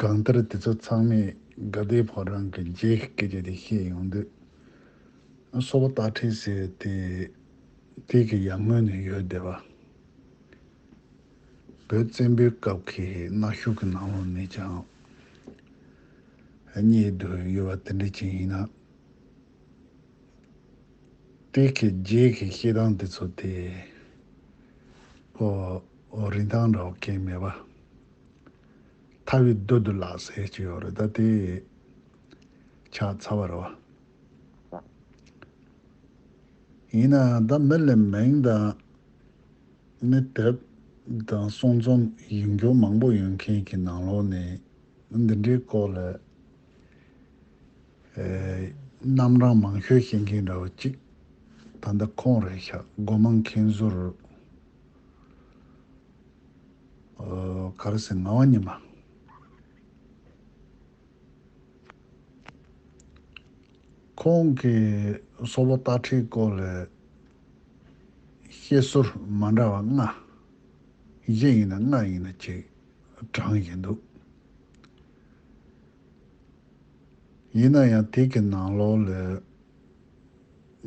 གང་ལྟར་དེ་ཚོ་ཚང་མས་དགའ་ལྡན་ཕོ་བྲང་གི་རྗེས་ཀྱི་སྐད་ཆ་དེ་བཤད་ཡོང་དུས། སོག་པོ་སྟག་ཁྲིད་ཟེར་དེ་དེ་གི་ཡར་སྔོན་ནས་ཡོད་བསྡད་པ། བོད་བཙན་པོའི་སྐབས་ཀྱི་གནའ་ཤུལ་གྱི་ནང་ལོགས་ནས་ཀྱང་རྙེད་དུ་ཡོད་པ་དེ་འདྲ་ཅིག་ཡིན་ན། དེ་གི་རྗེས་ཀྱི་བཤད་སྟངས་དེ་ཚོ་དེ་ཨོ་ཨོ་རིན་ཐང་འདྲ་བོ་གང་མེད་པ། ཐར་པའི་རྡོ་དེ་ལ་ཟེར་གྱི་ཡོད་རེད། ད་དེ་ཆགས་ཚར་བ་རེད་བ། ཡིན་ནའང་ད་མི་ལ་མིང་དང་ནི་དེབ་དང་གསུང་རྩོམ་ཡིག་འགྱུར་མང་པོ་ཡོད་མཁན་གྱི་ནང་ལོགས་ནས་འདི་འདྲའི་སྐོར་ལ་ཨེ་རྣམ་གྲངས་མང་ཤོས་ཤེས་མཁན་འདྲ་བོ་གཅིག་ད་ལྟ་ཁོང་རེད་ཤག་སྒོ་མང་མཁན་ཟུར། ཨོ་ག་རེ་ཟེར། ངག་དབང་ཉི་མ། ཁོང་གིས་སོག་པོ་སྟག་ཁྲིའི་སྐོར་ལ་བཤད་སྲོལ་མ་འདྲ་བ་ལྔ། བཞི་ཡིན་ན་ལྔ་ཡིན་ན་ཅིག་དྲངས་བཞིན་འདུག་ཡིན་ན་ཡང་དེ་གི་ནང་ལོགས་ལ་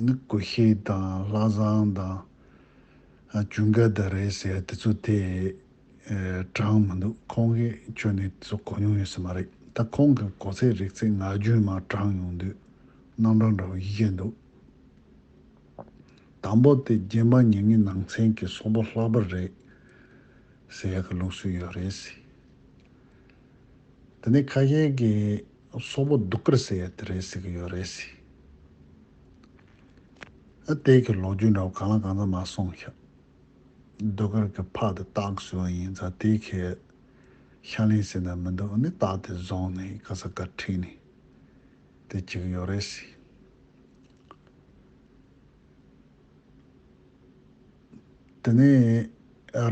ནི་གུ་ཤྲི་དང་ལྷ་བཟང་དང་ཨ་ཇུན་གར་དང་རེད་ཟེར་དེ་ཚོ་དེ་ཨེ་དྲངས་མི་འདུག་ཁོང་གིས་ཁྱོན་ནས་དེ་ཚོ་གོ་མྱོང་ཡོད་ས་མ་རེད། ད་ཁོང་གི་གོ་ཚད་རིག་ཚད་ངག་རྒྱུན་མར་དྲངས་ཡོང་དུས་རྣམ་གྲངས་འདྲ་བོ་བཞི་འདུག་དང་པོ་དེ་རྒྱལ་འབངས་ཉེ་གནས་ནང་ཚན་གྱི་སོག་པོ་ལྷག་པར་རེད་ཟེར་ཡག་གི་ལུགས་སྲོལ་ཡོད་རེད་ཟེར། དེ་ནས་ཁ་ཤས་ཀྱིས་སོག་པོ་གདུགས་དཀར་ཟེར་ཡག་དེ་རེད་ཟེར་གྱི་ཡོད་རེད་ཟེར། ཨ་དེ་གི་ལོ་རྒྱུས་འདྲ་བོ་གང་ལ་གང་འཚམ་མར་གསུངས་ཤག་གདུགས་དཀར་གྱི་ཕ་དེ་སྟག་བཟོས་པ་ཡིན་ཙང་དེ་གི་ཤ་ལན་ཟེར་ན་མི་འདུག་ཨ་ནི་སྟག་དེ་བཟུང་ནས་ག་ས་ག་ཁྲིད་ནས་དེ་བྱེད་ཀྱི་ཡོད་རེད་ཟེར། དེ་ནས་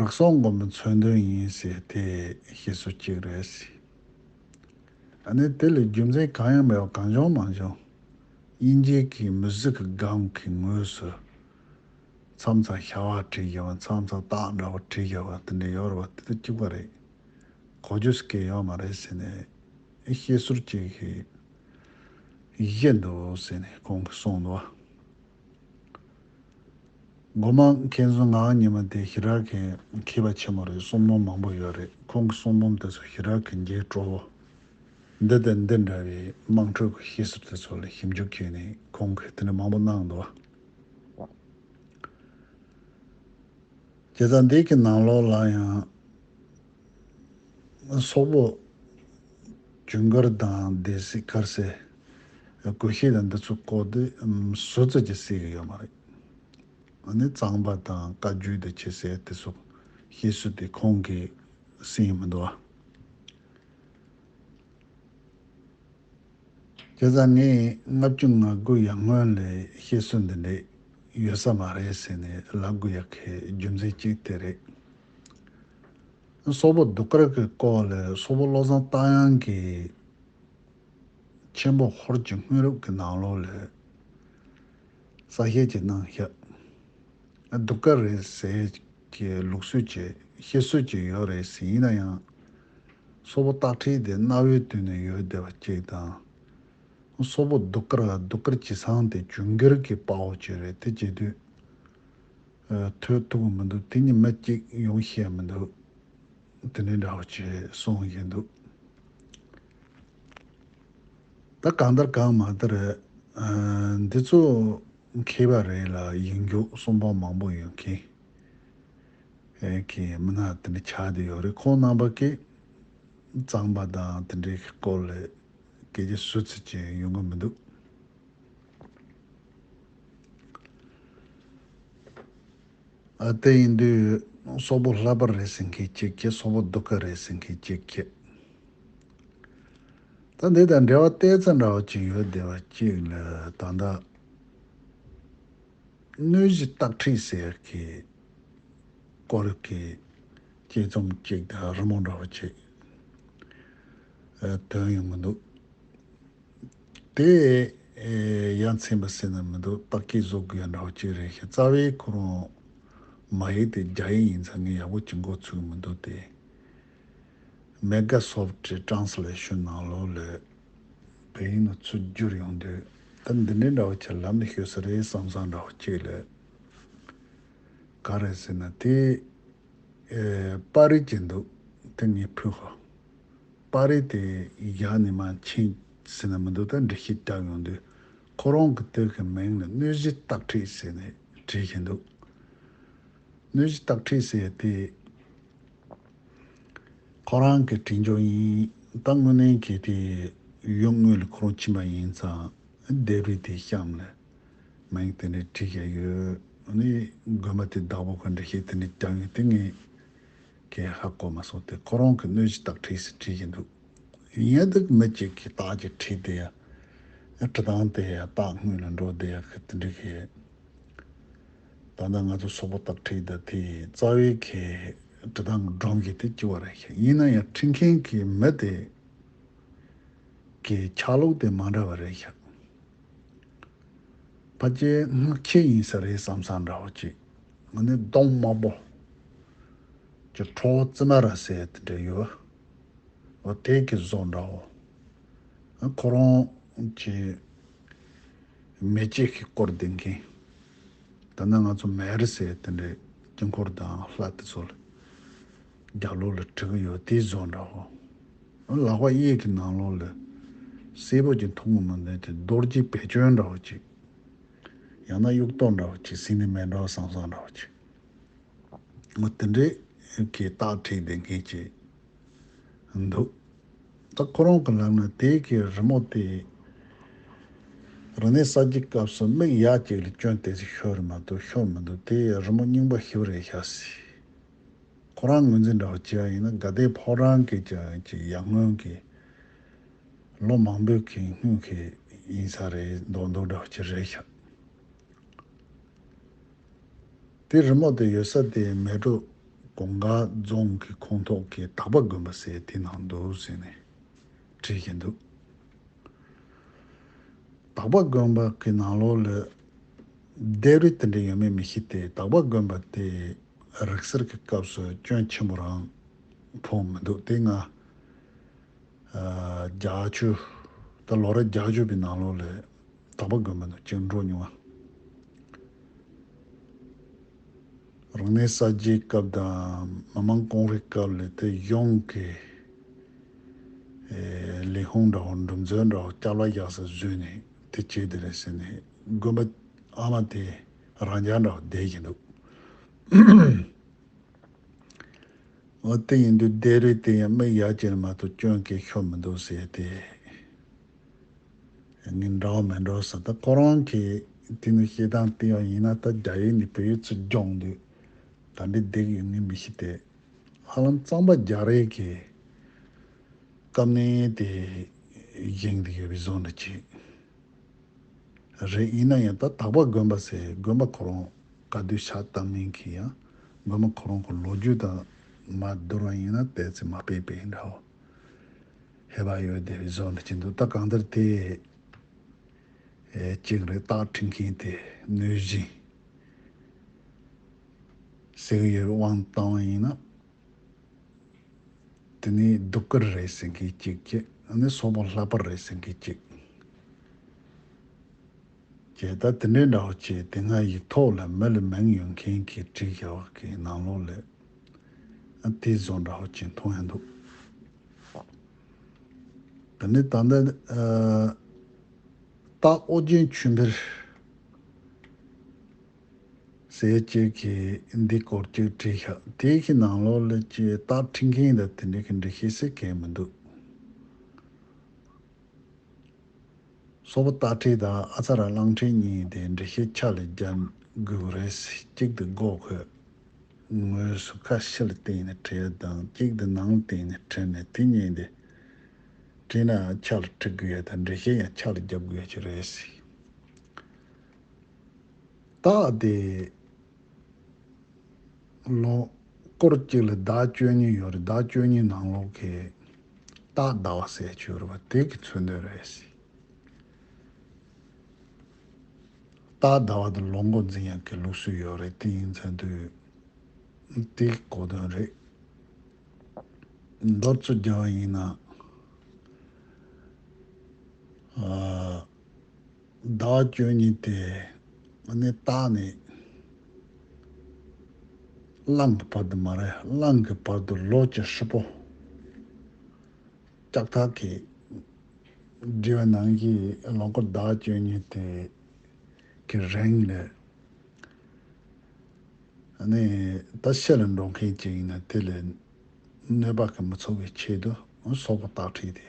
རིགས་གསུམ་མགོན་པོའི་མཚོན་དོན་ཡིན་ཟེར་དེ་བཤད་སྲོལ་གཅིག་རེད་ཟེར། ཨ་ནི་དེ་ལ་རྒྱུ་མཚན་གང་ཡང་མེད་པ་གང་བྱུང་མང་བྱུང་། དབྱིན་ཇི་གི་མུ་ཟིག་གི་སྒང་གི་ངོས་སུ་མཚམས་མཚམས་ཞྭ་བ་བྲིས་བཞག་པ། མཚམས་མཚམས་སྟག་འདྲ་བོ་བྲིས་བཞག་པ་དེ་འདྲ་ཡོད་རེད་པ། དེ་དང་གཅིག་པ་རེད། གོ་རྒྱུ་ཟེར་མཁན་ཡོད་མ་རེད་ཟེར་ནས་བཤད་སྲོལ་གཅིག་གི་བཞི་འདུག་ཟེར་ནས་ཁོང་གིས་གསུངས་འདུག་པ། སྒོ་མང་མཁན་ཟུར་ངག་དབང་ཉི་མ་དེ་ཞེ་དྲག་གི་མཁས་པ་ཆེན་མོ་རེད། གསུང་འབུམ་མང་པོ་ཡོད་རེད། ཁོང་གི་གསུང་འབུམ་དེ་ཚོ་ཞེ་དྲག་གི་རྒྱན་སྤྲོ་བོ། འདི་དང་འདི་འདྲ་བའི་དམངས་ཁྲོད་ཀྱི་བཤད་སྲོལ་དེ་ཚོ་ལ་ཞིབ་འཇུག་བྱས་ནས་ཁོང་གིས་དེ་འདྲ་མང་པོ་གནང་འདུག་པ། བྱས་ཙང་འདི་གི་ནང་ལོགས་ལ་ཡང་སོག་པོ་ཇུན་གར་དང་སྡེ་སྲིད་དཀར་ཟས་གུ་ཤྲི་དང་འདི་ཚོའི་སྐོར་དེ་ཨམ་སུ་ཙམ་ཅིག་གསལ་གི་ཡོད་མ་རེད། ཨ་ནི་གཙང་པ་དང་བཀའ་བརྒྱུད་དང་ཅི་ཟེར་དེ་ཚོ་བཤད་སྲོལ་དེ་ཁོང་གིས་གསན་མི་འདུག་པ། བྱས་ཙང་ངས་ལྔ་བཅུ་ང་དགུ་ཡར་སྔོན་ལ་བཤད་སྲོལ་འདི་འདྲ་ཡོད་ས་མ་རེད་ཟེར་ནས་ལབ་དགོས་ཡག་གི་རྒྱུ་མཚན་གཅིག་དེ་རེད། སོག་པོ་གདུགས་དཀར་གྱི་སྐོར་ལ་སོག་པོ་བློ་བཟང་རྟ་དབྱངས་ཀྱིས་ཆེན་པོ་ཧོར་གྱི་དངོས་རབས་ཀྱི་ནང་ལོགས་ལ་གསལ་བཤད་ཅིག་གནང་ཤག་གདུགས་དཀར་རེད་ཟེར་གྱི་ལུགས་སྲོལ་གྱི་བཤད་སྲོལ་གྱི་ཡོད་རེད་ཟེར། ཡིན་ན་ཡང་སོག་པོ་སྟག་ཁྲི་དེ་གནའ་བོའི་དུས་ནས་ཡོད་བསྡད་པ་གཅིག་དང་། སོག་པོ་གདུགས་དཀར་གདུགས་དཀར་གྱི་ཚང་དེ་ཇུན་གར་གྱི་དཔའ་བོ་གཅིག་རེད། དེ་བྱེད་དུས་ཨ་ཐོས་ཐུབ་ཀྱི་མི་འདུག་དེ་ཉིད་མི་གཅིག་ཡོང་ཤེས་མི་འདུག་དེ་འདྲའི་འདྲ་བོ་ཅིག་གསུངས་བཞིན་འདུག་ད་གང་ལྟར་གང་མ་ལྟར་ཨ་འདི་ཚོ་མཁས་པ་རེད་ལ་ཡིག་འཇོག་གསུང་འབུམ་མང་པོ་ཡོད་མཁན་ཨེ་གི་མི་སྣ་དེ་འདྲ་ཆགས་བསྡད་ཡོད་རེད། ཁོང་རྣམ་པ་གིས་གཙང་པ་དང་དེ་འདྲའི་སྐོར་ལ་སྐད་ཆ་སུ་ཚིག་ཅིག་ཡོང་གི་མི་འདུག་ཨ་དེ་ཡིན་དུས་སོག་པོ་ལྷག་པར་རེད་ཟེར་མཁན་གཅིག་བྱས། སོག་པོ་གདུགས་དཀར་རེད་ཟེར་མཁན་གཅིག་བྱས། ད་འདི་དང་འབྲེལ་བ་ཏོག་ཙམ་འདྲ་བོ་ཅིག་ཡོད་བསྡད་པ་གཅིག་ལ་ད་ལྟ་གནོད་གཞི་སྟག་ཁྲིད་ཟེར་གྱི་སྐོར་གྱི་དཔྱད་རྩོམ་གཅིག་དང་རི་མོ་འདྲ་བོ་ཅིག་ཨ་ཐོན་ཡོང་གི་འདུག་དེ་ཨེ་ཡ་མཚན་པ་ཟེར་ན་མི་འདུག་རྟགས་བཀོད་བཟོ་དགོས་ཡ་འདྲ་བོ་ཅིག་རེད་ཤག་རྩ་བའི་ཁོ་རང་མ་ཡིག་དེ་རྒྱ་ཡིག་ཡིན་ཙང་ངས་ཡག་པོ་ཅིག་མགོ་ཚོས་མི་འདུག་དེ། མེ་གྷ་སོབ་ཊི་ཊི་རན་སི་ལེ་ཤན་ནང་ལོགས་ལ་བོད་ཡིག་ནང་ཚུར་བསྒྱུར་ཡོང་དུས་ད་འདི་འདྲའི་འདྲ་བོ་ཅིག་ལབ་ན་ཤོད་ས་རེད་བསམ་བསམ་འདྲ་བོ་ཅིག་ལ། ག་རེ་ཟེར་ན་དེ་ཨེ་པར་རིས་ཅིག་འདུག་དེ་ངས་ཕུལ་ཧོ། པར་རིས་དེ་བཞག་ནས་མར་ཕྱིན་ཟེར་ན་མི་འདུག་ད་འགྲེལ་བཤད་བརྒྱབ་ཡོང་དུས་ཁོ་རང་གི་དེབ་ཀྱི་མིང་ལ་གནོད་གཞི་སྟག་ཁྲིད་ཟེར་ནས་བྲིས་བཞིན་འདུག་གནོད་གཞི་སྟག་ཁྲིད་ཟེར་དེ་ཁོ་རང་གི་བྲིས་འཇོག་ཡིན། ད་དངོས་གནས་ཀྱི་དེ་ཡུལ་དངོས་ལ་ཁོ་རང་ཕྱིན་པ་ཡིན་ཙང་ལྡེབས་རིས་དེའི་གཤམ་ལ་མིང་དེ་འདྲ་བྲིས་བཞག་ཡོད། ཨ་ནི་དགོན་པ་དེ་བདག་པོ་གི་འགྲེལ་བཤད་དེ་འདྲ་བརྒྱབ་ཡོད། དེ་ངས་གས་ཧ་གོ་མ་སོང་། དེ་ཁོ་རང་གི་གནོད་གཞི་སྟག་ཁྲིད་ཟེར་བྲིས་བཞིན་འདུག་ཡིན་ཡང་དེ་མི་གཅིག་གིས་རྟགས་ཅིག་བྲིས་བསྡད་ཡ། འབྲི་སྟངས་དེ་ཡ་རྟགས་དངོས་ལ་འགྲོ་བསྡད་ཡ་གི་དེ་འདྲ་གི། ད་ལྟ་ང་ཚོ་སོག་པོ་སྟག་ཁྲིད་དང་དེའི་རྩ་བའི་གི་འབྲི་སྟངས་སྒྲོམ་གཞི་དེ་གཅིག་པ་རེད་ཤག་ཡིན་ན་ཡང་འབྲི་མཁན་གྱི་མི་དེ་གི་ཆ་ལུགས་དེ་མ་འདྲ་བ་རེད་ཤག་ཕལ་ཆེར་སྔགས་ཆེན་ཡིན་ས་རེད་བསམ་བསམ་འདྲ་བོ་ཅིག་ང་ནི་གདོང་དམར་པོ་ཀྱི་ཁྲོ་བོ་ཙི་མ་ར་ཟེར་དེ་འདྲ་ཡོད། འོ་དེ་གི་བཟོ་འདྲ་བོ། ཁོ་རང་གི་མེ་ལྕེ་གིས་བསྐོར་བསྡད་མཁན། ད་ནི་ང་ཚོ་མེ་རི་ཟེར་དེ་འདྲའི་དཀྱིལ་འཁོར་དང་ལྷ་དེ་ཚོ་ལ་རྒྱབ་ལོགས་ལ་བྲིས་ཀྱི་ཡོད་དེ་བཟོ་འདྲ་བོ། ལག་པ་གཡས་ཀྱི་ནང་ལོགས་ལ་སེར་པོ་ཅིག་མཐོང་གི་མི་འདུག་དེ་རྡོ་རྗེ་བེ་ཅོན་འདྲ་བོ་ཅིག་ཡང་ན་དབྱུག་ཏོ་འདྲ་བོ་ཅིག་ཟིན་ནི་མེད་འགྲོ་བསམ་བསམ་འདྲ་བོ་ཅིག་འོ་དེ་འདྲའི་གི་རྟགས་བྲིས་བསྡད་མཁན་ཅིག་འདུག་ད་ཁོ་རང་གི་ལབ་ན་དེ་གི་རི་མོ་དེ་རིག་གནས་གསར་བརྗེའི་སྐབས་སུ་མིག་ཡ་གཅིག་ལ་སྐྱོན་དེ་ཚོ་ཤོར་མ་གཏོགས་ཤོར་མི་འདུག་དེ་རི་མོ་རྙིང་པ་ཞིག་རེད་ཤག་ཟེར། ཁོ་རང་ངོས་འཛིན་འདྲ་བོ་བྱས་ཡིན་ན་དགའ་ལྡན་ཕོ་བྲང་གི་ཀྱང་ཅིག་ཡར་སྔོན་གྱི་ལོ་མང་པོའི་གི་སྔོན་གྱི་ཡིན་ས་རེད་མདོག་མདོག་འདྲ་བོ་ཅིག་རེད་ཤག་དེ་རི་མོ་དེ་ཡོད་ས་དེ་མལ་གྲོ་གུང་དཀར་རྫོང་གི་ཁོངས་གཏོགས་ཀྱི་དག་པ་དགོན་པ་ཟེར་དེ་ནང་འདུག་ཟེར་ནས་བྲིས་བཞིན་འདུག་དག་པ་དགོན་པ་གི་ནང་ལོགས་ལ་ལྡེབས་རིས་དེ་འདྲ་ཡོད་མེད་མི་ཤེས་ཏེ། དག་པ་དགོན་པ་དེ་རིག་གསར་གྱི་སྐབས་སུ་སྐྱོན་ཆེན་པོ་རང་ཕོག་མི་འདུག་དེ་ང་ཨ་བརྒྱད་ཅུ། ད་ལོ་རབས་བརྒྱད་ཅུ་པའི་ནང་ལོགས་ལ་དག་པ་དགོན་པ་ནང་ཅིག་འགྲོ་མྱོང་བ། རིག་གནས་གསར་བརྗེའི་སྐབས་དང་མི་མང་ཀོང་རེ་སྐབས་ལ་དེ་གཞུང་གི་ཨེ་ལས་ཁུངས་འདྲ་བོ་འགྲོ་འཛོལ་འདྲ་བོ་སྐྱབས་ལ་བཞག་ས་བཟོས་ནས་དེ་བྱས་དེ་རེད་ཟེར་ནས་དགོན་པ་ཨ་མ་དེ་རང་འཇགས་འདྲ་བོ་བསྡད་ཀྱི་འདུག་འོ་དེ་ཡིན་དུས་ལྡེབས་རིས་དེ་ཡང་མིག་ཡ་གཅིག་ལ་མ་གཏོགས་སྐྱོན་གང་ཡང་ཤོར་མི་འདུག་ཟེར་ཏེ། ངས་འདྲ་བོ་མི་འདྲ་བོ་ཟེར། ད་ཁོ་རང་གིས་དེ་ནི་བཤད་སྟངས་དེ་ཡང་ཡིན་ན། ད་རྒྱ་ཡིག་ནས་བོད་ཡིག་ཚུར་སྦྱོང་དུས་ག་འདྲ་བསྡད་ཀྱི་ཡོད་ངས་མི་ཤེས་ཏེ། ཧ་ལམ་གཙང་པ་རྒྱ་རིགས་ཀྱི་སྐབས་ནས་དེ་བཞེངས་བསྡད་ཡོད་པའི་བཟོ་འདྲ་ཅིག་རེད། ཡིན་ན་ཡང་ད་དག་པ་དགོན་པ་ཟེར་དགོན་པ་ཁོ་རང་ག་དུས་ཕྱག་བཏབ་མིན་གྱི་ཡང་དགོན་པ་ཁོ་རང་གི་ལོ་རྒྱུས་དང་མ་བསྡུར་བ་ཡིན་ན་དེ་ཚོ་མ་དཔེ་དཔེ་འདྲ་བོ་ཧེ་བག་ཡོད་བསྡད་པའི་བཟོ་འདྲ་ཅིག་འདུག་ད་གང་ལྟར་དེ་ཨེ་གཅིག་རེད། རྟགས་འཁྲི་མཁན་དེ་གནོད་སྦྱིན་ཟེར་གྱི་ཡོད་པའི་དབང་བཏང་བ་ཡིན་ན། དེ་ནས་གདུགས་དཀར་རེད་ཟེར་མཁན་གཅིག་བྱས། ཨ་ནི་སོག་པོ་ལྷག་པ་རེད་ཟེར་མཁན་གཅིག་བྱས། ད་དེ་འདྲའི་འདྲ་བོ་བྱས། དེ་སྔ་ཡིག་ཐོག་ལ་མི་ལ་མིང་ཡོད་མཁན་གྱིས་བྲིས་བཞག་པ་གི་ནང་ལོགས་ལ་ཨ་དེ་བཟོ་འདྲ་བོ་ཅིག་མཐོང་ཡ་འདུག་དེ་ནས་ད་ལྟ་ཨ་སྟག་ཨོ་རྒྱན་ཆོས་འཕེལ་ཟེར་ཅིག་གིས་འདི་སྐོར་ཅིག་བྲིས་ཤག་དེའི་གི་ནང་ལོགས་ལ་ཅིག་རྟགས་འཁྲི་མཁན་དང་དེ་འདྲའི་གི་འགྲེལ་བཤད་ཟེར་མཁན་མི་འདུག་སོག་པོ་རྟགས་འཁྲི་དང་ཨ་ཚ་ར་གླང་འཁྲི་གཉིས་དེ་འགྲེལ་བཤད་ཆ་ལ་རྒྱབ་དགོས་རེད། གཅིག་དེ་མགོ་ཁོས་ངོས་སུ་ཁ་ཕྱི་ལ་བལྟས་ནས་འཁྲི་ཡ་དང་། གཅིག་དེ་ནང་ལ་བལྟས་ནས་འཁྲི་ནས། དེ་གཉིས་དེ་བྲིས་ན་ཆ་ལ་འཁྲི་དགོས་ཡ་དང་། འགྲེལ་བཤད་ཡང་ཆ་ལ་རྒྱབ་དགོས་ཡ་ཅིག་རེད། རྟགས་དེ་ལོ་སྐོར་གཅིག་ལ་ཟླ་བཅུ་གཉིས་ཡོད་རེད། ཟླ་བཅུ་གཉིས་ནང་ལོགས་ཀྱི་རྟགས་ཟླ་བ་ཟེར་ཡ་ཅིག་ཡོད་རེད་པ། དེ་གི་མཚོན་དོན་རེད། རྟགས་ཟླ་བ་དེ་ལོ་འགོ་འཛིན་ཡག་གི་ལུགས་སྲོལ་ཡོད་རེད། དེ་ཡིན་ཚར་དུས་དེ་གི་གོ་དོན་རེད། མདོར་ཚུར་བརྒྱབ་པ་ཡིན་ན། ཨ། ཟླ་བ་བཅུ་གཉིས་དེ་ནི་རྟགས་ནི་གླང་གི་བར་དུ་མ་རེད། གླང་གི་བར་དུ་ལོ་གཅིག་ཧྲིལ་པོ་ལྕགས་ཐག་གིས་བསྒྲིལ་བ་ནང་བཞིན་ལོ་འཁོར་ཟླ་བ་བཅུ་གཉིས་དེ་གི་རིང་ལ། ཨ་ནི་ད་ཕྱི་ལ་འགྲོ་མཁན་ཅིག་ཡིན་ན་དེ་ལ་གནོད་པ་གི་མི་ཚུགས་པའི་ཆེད་དུ་སོག་པོ་རྟགས་འཁྲི་དེ་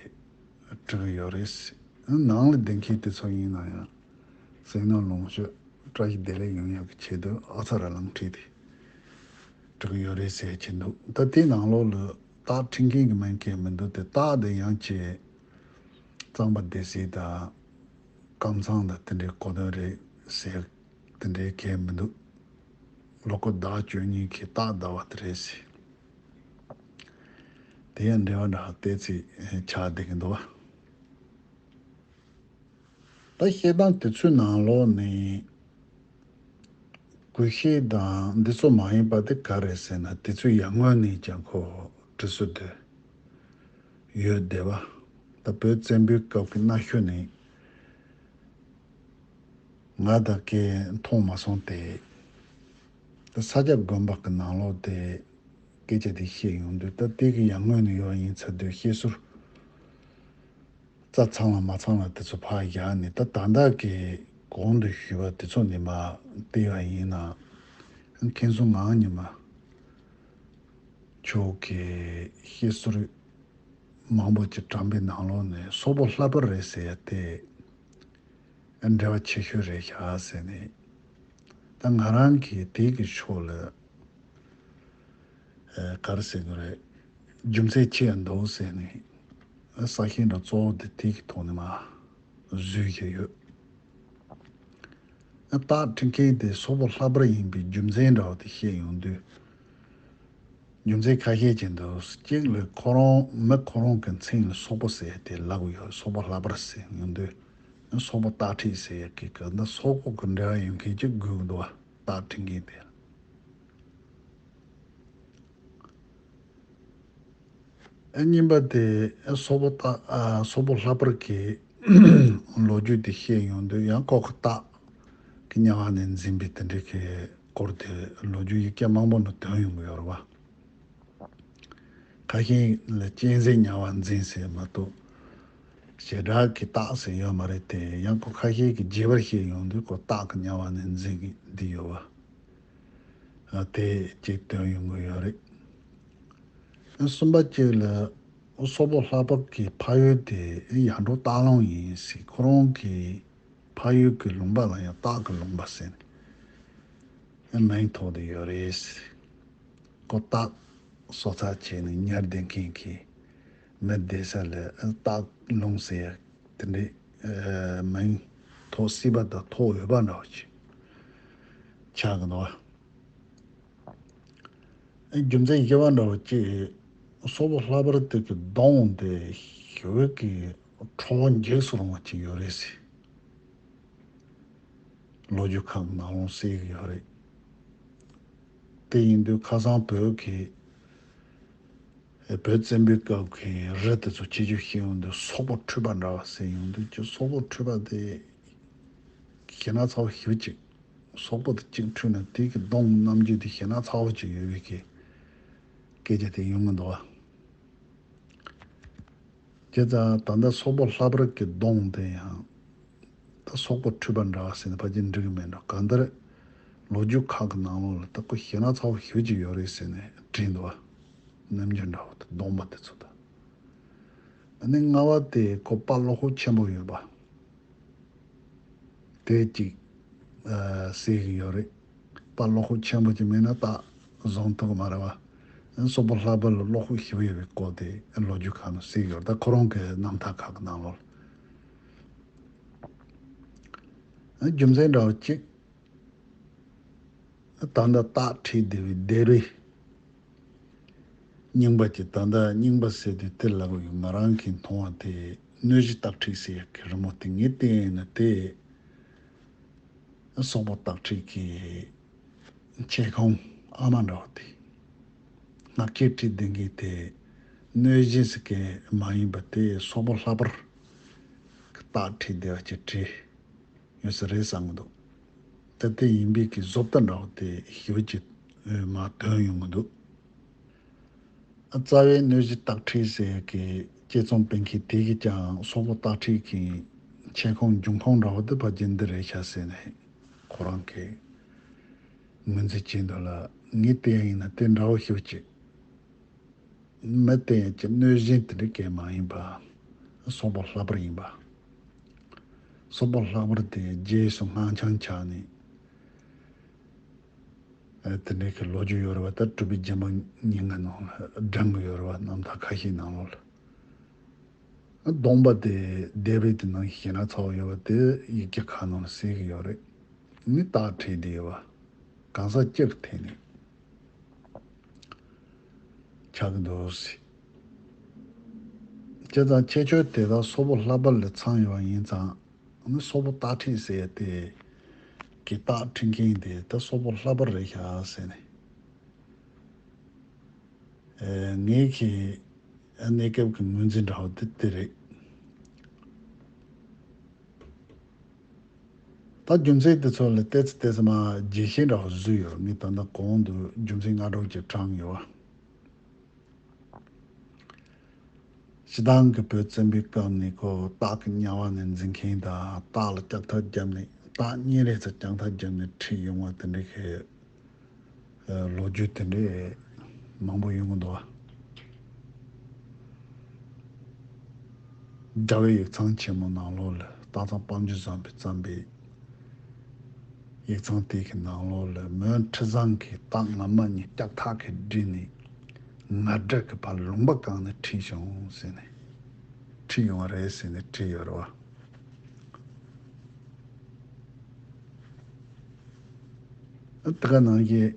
བྲིས་ཡོད་རེད། ནང་ལ་བསྡད་མཁན་དེ་ཚོ་ཡིན་ན་ཡང་ཟས་ནོར་ལོངས་སྤྱོད་བཀྲ་ཤིས་བདེ་ལེགས་ཡོང་ཡག་གི་ཆེད་དུ་ཨ་ཚ་ར་གླང་འཁྲི་དེ་བྲིས་ཡོད་རེད་ཟེར་གྱི་འདུག་ད་དེའི་ནང་ལོགས་ལ་རྟགས་འཁྲི་མཁན་གྱི་མིང་གང་ཡང་མི་འདུག་དེ་རྟགས་དེ་ཡང་ཅིག་གཙང་པ་སྡེ་སྲིད་དང་ཀམ་ཚང་དང་དེ་འདྲའི་གོ་དོན་རེད་ཟེར། དེ་འདྲའི་གང་ཡང་མི་འདུག་ལོ་འཁོར་ཟླ་བ་བཅུ་གཉིས་ཀྱི་རྟགས་ཟླ་བ་དེ་རེད་ཟེར། དེ་ཡང་འགྲེལ་པ་འདྲ་བ་ཏོག་ཙམ་ཆགས་བསྡད་ཀྱི་འདུག་བ། ད་བཤད་སྟངས་དེ་ཚོའི་ནང་ལོགས་ནས་དགོས་གཞི་དང་འདི་ཚོ་མ་ཡིན་པ་དེ་ག་རེད་ཟེར་ན། དེ་ཚོའི་ཡར་སྔོན་ནས་ཀྱང་ཁོ་འབྲི་སྲོལ་དེ་ཡོད་བསྡད་པ། ད་བོད་བཙན་པོའི་སྐབས་ཀྱི་གནའ་ཤུལ་ནས་ང་དང་གིས་མཐོང་མ་སོང་སྟེ། ད་ས་སྐྱ་དགོན་པ་གི་ནང་ལོགས་དེ་སྐད་ཆ་དེ་བཤད་ཡོང་དུས། ད་དེ་གི་ཡར་སྔོན་ནས་ཡོད་ཡིན་ཚར་དུས། བཤད་སྲོལ་རྩ་ཚང་ལ་མ་ཚང་ལ་དེ་ཚོ་ཕར་བཞག་ནས། ད་ད་ལྟ་གི་གོང་དུ་ཞུས་པ་དེ་ཚོ་ནས་མར་བལྟས་པ་ཡིན་ན། མཁན་ཟུར་ངག་དབང་ཉི་མ་མཆོག་གིས་བཤད་སྲོལ་མང་པོ་ཅིག་བཀྲམ་པའི་ནང་ལོགས་ནས་སོག་པོ་ལྷ་པར་རེད་ཟེར་ཡ་དེ་འབྲེལ་བ་ཆེ་ཤོས་རེད་ཤག་ཟེར་ནས། ད་ང་རང་གིས་དེ་གི་ཕྱོགས་ལ་ཨ་ག་རེ་ཟེར་དགོས་རེད། རྒྱུ་མཚན་ཆེ་ཡང་འདུག་ཟེར་ནས། ཨ་གསལ་བཤད་འདྲ་གཙོ་བོ་དེ་དེ་གི་ཐོག་ནས་མར་བཟོས་བཞག་ཡོད། ཨ་རྟགས་འཁྲི་མཁན་དེ་སོག་པོ་ལྷ་པར་ཡིན་པའི་རྒྱུ་མཚན་འདྲ་བོ་དེ་བཤད་ཡོང་དུས། རྒྱུ་མཚན་ཁ་ཤས་ཅིག་འདུག། གཅིག་ལ་ཁོ་རང་མི་ཁོ་རང་གི་མཚན་ལ་སོག་པོ་ཟེར་དེ་ལབ་ཡོད། སོག་པོ་ལྷ་པར་ཟེར་ཡོང་དུས། སོག་པོ་རྟགས་འཁྲི་ཟེར་ཡ་གི་ག་ད་སོག་པོ་གི་འབྲེལ་བ་ཡོད་མཁན་ཅིག་དགོས་ཀྱི་འདུག་བ། རྟགས་འཁྲི་མཁན་དེ། ཨ་གཉིས་པ་དེ་སོག་པོ་རྟགས་ཨ་སོག་པོ་ལྷ་པར་གྱི་ལོ་རྒྱུས་དེ་བཤད་ཡོང་དུས། ཡང་ཁོ་གི་རྟགས་ཀྱི་དམྱལ་བ་ནས་འཛིན་པའི་དེ་འདྲའི་གི་སྐོར་དེ་ལོ་རྒྱུས་ཡིག་ཆ་མང་པོ་ནང་ཐོན་ཡོང་གི་ཡོད་རེད་བ། ཁ་ཤས་ལ་གཅན་གཟན་དམྱལ་བ་འཛིན་ཟེར་མ་གཏོགས། བྱེ་བྲག་གི་རྟགས་ཟེར་ཡོད་མ་རེད་དེ། ཡང་ཁོ་ཁ་ཤས་ཀྱིས་རྒྱས་པར་བཤད་ཡོང་དུས། ཁོ་རྟགས་ཀྱི་དམྱལ་བ་ནས་འཛིན་གྱི་འདི་ཡོད་བ། ཨ་དེ་གཅིག་ཐོན་ཡོང་གི་ཡོད་རེད། ཨ་གསུམ་པ་གཅིག་ལ་སོག་པོ་ལྷ་པར་གྱི་ཕ་ཡུལ་དེ་ཡར་འབྲོག་སྟག་ལུང་ཡིན་ཟེར། ཁོ་རང་གི་ཕ་ཡུལ་གྱི་ལུང་པ་ལ་ཡང་སྟག་གི་ལུང་པ་ཟེར་ནས་མིང་ཐོགས་བསྡད་ཡོད་རེད། ཁོ་སྟག་གསོ་ཚགས་བྱས་ནས་ཉར་བསྡད་མཁན་གྱི་མི་བསྡད་ས་ལ་སྟག་ལུང་ཟེར་ཡ་དེ་འདྲའི་ཨ་མིང་ཐོགས་སྲིད་པ་དང་ཐོགས་འོས་པ་འདྲ་བོ་ཅིག་ཆགས་ཀྱི་འདུག་བ། རྒྱུ་མཚན་ཞིབ་པ་འདྲ་བོ་ཅིག། སོག་པོ་ལྷ་པར་དེ་གི་གདོང་དེ་ཞེ་པོ་གི་ཁྲོ་བོ་འཇིགས་སུ་རུང་བ་ཅིག་ཡོད་རེད་ཟེར། ལོ་རྒྱུས་ཁག་ནང་ལོགས་གསལ་གི་ཡོད་རེད། དེ་ཡིན་དུས་ཁ་སང་བོད་ཀྱི་བོད་བཙན་པོའི་སྐབས་ཀྱི་རི་དེ་ཚོ་ཆེད་བརྗོད་བྱེད་ཡོང་དུས། སོག་པོ་ཁྲོས་པ་འདྲ་བ་ཟེར་ཡོང་དུས་ཀྱི། སོག་པོ་ཁྲོས་པ་དེ་ཞེ་ན་ཚ་བོ་ཞེ་པོ་ཅིག། སོག་པོ་དེ་གཅིག་ཁྲོས་ན་དེ་གི་གདོང་རྣམ་འགྱུར་དེ་ཞེ་ན་ཚ་བོ་ཅིག་ཡོད་པའི་གི་སྐད་ཆ་དེ་ཡོང་གི་འདུག་བ། བྱས་ཙང་ད་ལྟ་སོག་པོ་ལྷ་པར་གྱི་གདོང་དེ་ཡང་ད་སོག་པོ་ཁྲོས་པ་འདྲ་བ་ཟེར་ནས་ཕལ་ཆེར་འགྲིག་གི་མེད་འགྲོ། གང་ལྟར་ལོ་རྒྱུས་ཁག་གི་ནང་ལོགས་ལ་ད་ཁོ་ཞེ་ན་ཚ་བོ་ཞེ་པོ་ཅིག་ཡོད་རེད་ཟེར་ནས་བྲིས་འདུག་བ། རྣམ་འགྱུར་འདྲ་བོ་དང་གདོང་པ་དེ་ཚོ་དང་། ཨ་ནི་ལྔ་པ་དེ་ཁོ་དཔའ་བློ་ཁོག་ཆེན་པོ་ཡོད་པ། དེ་གཅིག་ཨ་གསལ་གྱི་ཡོད་རེད། དཔའ་བློ་ཁོག་ཆེན་པོ་ཅིག་མེད་ན་རྟ་བཟུང་ཐུབ་ཀྱི་མ་རེད་བ། སོག་པོ་ལྷ་པར་ལ་བློ་ཁོག་ཞེ་པོ་ཡོད་པའི་སྐོར་དེ་ལོ་རྒྱུས་ཁག་ནང་གསལ་གྱི་ཡོད་རེད། ད་ཁོ་རང་གི་རྣམ་ཐར་ཁག་གི་ནང་ལོགས་ལ། རྒྱུ་མཚན་འདྲ་བོ་གཅིག། ད་ལྟ་རྟགས་བྲིས་བསྡད་པའི་སྡེ་པའི་རྙིང་པ་གྱི། ད་ལྟ་རྙིང་པ་ཟེར་དུས་དེ་ལབ་ཡོད། ང་རང་གིས་མཐོང་བ་དེ་གནོད་གཞི་རྟགས་བྲིས་ཟེར་ཡག་གི་རི་མོ་དེ་ངས་བལྟས་ཡིན་ན། དེ་སོག་པོ་རྟགས་བྲིས་ཀྱི་མཆེད་ཁུངས་ཨ་མ་འདྲ་བོ་དེ། སྔགས་ཆས་བྲིས་བསྡད་མཁན་དེ་གནོད་གཞི་ཟེར་མཁན་མ་ཡིན་པ་དེ་སོག་པོ་ལྷ་པར་གྱི་རྟགས་བྲིས་བསྡད་པ་ཅིག་བྲིས་ཡོད་ས་རེད་བསམ་གྱི་འདུག། ད་དེ་ཡིན་པའི་གི་བཟོ་ལྟ་འདྲ་བོ་དེ་ཞེ་པོ་ཅིག་མར་ཐོན་ཡོང་གི་འདུག། ཨ་རྩ་བའི་གནོད་གཞི་རྟགས་བྲིས་ཟེར་གི་དཔྱད་རྩོམ་སྤེལ་མཁན་དེ་གིས་ཀྱང་སོག་པོ་རྟགས་བྲིས་ཀྱི་མཆེད་ཁུངས་འབྱུང་ཁུངས་འདྲ་བོ་དེ་ཕལ་ཆེར་འདི་རེད་ཤག་ཟེར་ནས་ཁོ་རང་གིས་ངོས་འཛིན་བྱས་འདུག་ལ། ངས་བལྟས་ཡིན་ན་དེ་འདྲ་བོ་ཞེ་པོ་ཅིག། མི་དེ་ཡང་ཅི་གནོད་སྦྱིན་དེ་འདྲ་གས་མ་ཡིན་པ། སོག་པོ་ལྷ་པར་ཡིན་པ། སོག་པོ་ལྷ་པར་དེ་རྗེས་སུ་སྔགས་འཆང་ཆགས་ནས། ཨ་དེ་འདྲའི་གི་ལོ་རྒྱུས་ཡོད་རེད་བ། ད་གྲུབ་པའི་རྗེ་འབངས་ཉིན་ལྔ་ནང་ལ་བགྲང་གི་ཡོད་རེད་བ། རྣམ་ཐར་ཁ་ཤས་ནང་ལོགས་ལ། ཨ་གདོང་པ་དེ་སྡེ་པའི་དེ་ནང་ཞེ་ན་ཚ་བོ་ཡོད་བ་དེ་ཡིག་ཆ་ཁག་ནང་ལ་གསལ་གི་ཡོད་རེད། ནི་རྟགས་བྲིས་བསྡད་ཡོད་བ། གང་ཟག་གཅིག་གི་ཐད་ནས། ཆགས་ཀྱི་འདུག་ཟེར། བྱས་ཙང་ཁྱད་ཆོས་དེ་དག་སོག་པོ་ལྷ་པར་ལ་ཚང་ཡོད་པ་ཡིན་ཙང་ ནི་སོག་པོ་སྟག་ཁྲིད་ཟེར་ཡ་དེ་གི་སྟག་ཁྲིད་མཁན་དེ་ད་སོག་པོ་ལྷག་པ་རེད་ཤག་ཟེར་ནས། ཨེ། ངས་ཀྱི་གནས་སྐབས་ཀྱི་ངོས་འཛིན་འདྲ་བོ་དེ་དེ་རེད། ད་རྒྱུ་མཚན་དེ་ཚོ་ལ་ཏོག་ཙམ་ཏོག་ཙམ་མ་རྒྱས་བཤད་འདྲ་བོ་བཟོས་ཡོད། ངས་ད་ལྟ་གོང་དུ་རྒྱུ་མཚན་ལྔ་དྲུག་ཅིག་དྲངས་ཡོད། སྤྱིར་བཏང་གི་བོད་བཙན་པོའི་སྐབས་ནས་ཁོ་སྟག་གི་དམྱལ་བ་ནས་འཛིན་མཁན་དང་། སྟག་ལ་ལྕགས་ཐག་བརྒྱབ་ནས། སྟག་གཉན་རེད་ཟེར་ལྕགས་ཐག་བརྒྱབ་ནས་ཁྲིད་ཡོང་བ་དེ་འདྲའི་གི་ལོ་རྒྱུས་དེ་འདྲའི་མང་པོ་ཡོང་གི་འདུག་བ། རྒྱལ་བའི་ཡིག་ཚང་ཆེན་མོ་ནང་ལོགས་ལ། སྟག་ཚང་པཎ་ཆེན་བཟང་པོས་བརྩམས་པའི་ཡིག་ཚང་དེ་གི་ནང་ལོགས་ལ། མོན་ཁྲི་བཟང་གིས་སྟག་ང་མ་གཉིས་ལྕགས་ཐག་གིས་བསྒྲིལ་ནས་ང་སྒྲ་གི་ཕར་ལུང་པ་གང་ནས་ཁྲིད་བྱུང་ཟེར་ནས། ཁྲིད་ཡོང་བ་རེད་ཟེར་ནས་བྲིས་ཡོད་རེད་བ། དེ་ག་ནང་བཞིན་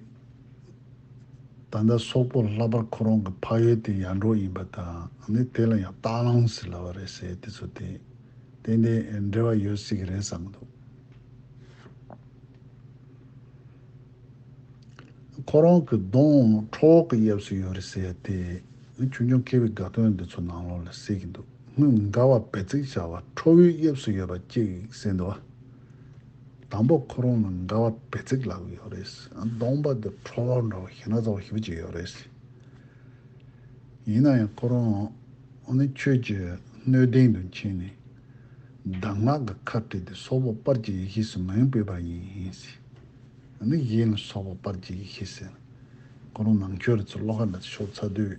ད་ལྟ་སོག་པོ་ལྷག་པར་ཁོ་རང་གི་ཕ་ཡུལ་དེ་ཡར་འབྲོག་ཡིན་པ་དང་། ཨ་ནི་དེ་ལ་ཡང་སྟག་ལུང་ཟེར་ལབ་པ་རེད་ཟེར། དེ་ཚོ་དེ་ཏན་ཏན་འབྲེལ་བ་ཡོད་སྲིད་ཀྱི་རེད་བསམ་གྱི་འདུག་ཁོ་རང་གི་གདོང་ཁྲོ་བོ་གི་དབྱིབས་སུ་ཡོད་རེད་ཟེར་ཏེ། ཆོས་འབྱུང་མཁས་པའི་དགའ་སྟོན་འདི་ཚོ་ནང་ལོགས་ལ་གསལ་གྱི་འདུག་སྔོན་མགར་བ་བེ་ཙིག་བྱ་བ་ཁྲོ་བོའི་དབྱིབས་སུ་ཡོད་པ་གཅིག་ཟེར་འདུག་དང་པོ་ཁོ་རང་ལ་མགར་བ་བེ་ཙིག་ལབ་ཀྱི་ཡོད་རེད། གདོང་པ་འདི་ཁྲོ་བོ་འདྲ་བོ་ཞེ་ན་ཚ་བོ་ཞེ་པོ་ཅིག་ཡོད་རེད། ཡིན་ན་ཡང་ཁོ་རང་ཨ་ནི་ཆོས་ཀྱི་སྣོད་ལྡན་དུ་མཁྱེན་ནས། གདམས་ངག་གི་ཁ་བྲལ་ཏེ་སོག་པོ་སྤར་གྱི་ཡེ་ཤེས་སུ་མིང་བཏགས་པ་ཡིན་ཟེར། ཨ་ནི་གཞན་ལ་སོག་པོ་སྤར་གྱི་ཡེ་ཤེས་ཟེར་ནས། ཁོ་རང་ནང་ཆོས་རེ་ཚོ་བློ་ཁ་ནས་ཤོར་ཚར་དུས་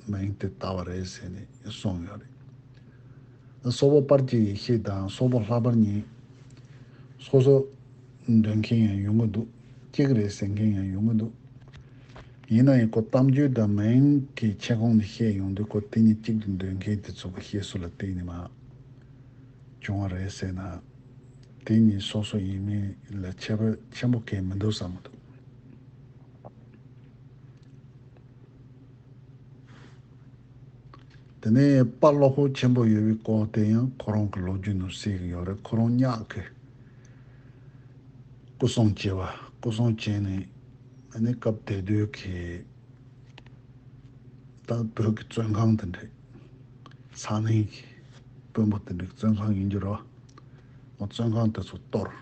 མིང་དེ་བཏགས་པ་རེད་ཟེར་ནས་གསུངས་ཡོད་རེད། སོག་པོ་སྤར་གྱི་ཡེ་ཤེས་དང་སོག་པོ་ལྷག་པར་གཉིས་སོ་སོ་འདོན་མཁན་ཡང་ཡོང་གི་འདུག་གཅིག་རེད་ཟེར་མཁན་ཡང་ཡོང་གི་འདུག་ཡིན་ན་ཡང་ཁོ་གཏམ་རྒྱུད་དང་མིང་གི་ཁྱབ་ཁོངས་ནས་བཤད་ཡོང་དུས། ཁོ་དེ་གཉིས་གཅིག་ཏུ་འདོན་མཁན་དེ་ཚོ་གི་བཤད་སྲོལ་ལ་བརྟེན་ནས་མ་བྱུང་བ་རེད་ཟེར་ན། དེ་གཉིས་སོ་སོ་ཡིན་མིན་ལ་ཁྱད་པར་ཆེན་པོ་གང་ཡང་མི་འདུག་བསམ་གྱི་འདུག་དེ་ནས་དཔའ་བློ་ཁོག་ཆེན་པོ་ཡོད་པའི་སྐོར་དེ་ཡང་ཁོ་རང་གི་ལོ་རྒྱུས་ནང་གསལ་གྱི་ཡོད་རེད། ཁོ་རང་ཉག་གི་སྐུ་སྲུང་བྱས་པ། སྐུ་སྲུང་བྱས་ནས། ཨ་ནི་སྐབས་དེ་དུས་ཀྱི་ད་བོད་ཀྱི་བཙོན་ཁང་དེ་འདྲ། ས་གནས་ཀྱི་དཔོན་པོ་དེ་འདྲའི་བཙོན་ཁང་ཡིན་རྒྱུ་རེད་བ། བཙོན་ཁང་དེ་ཚོ་གཏོར།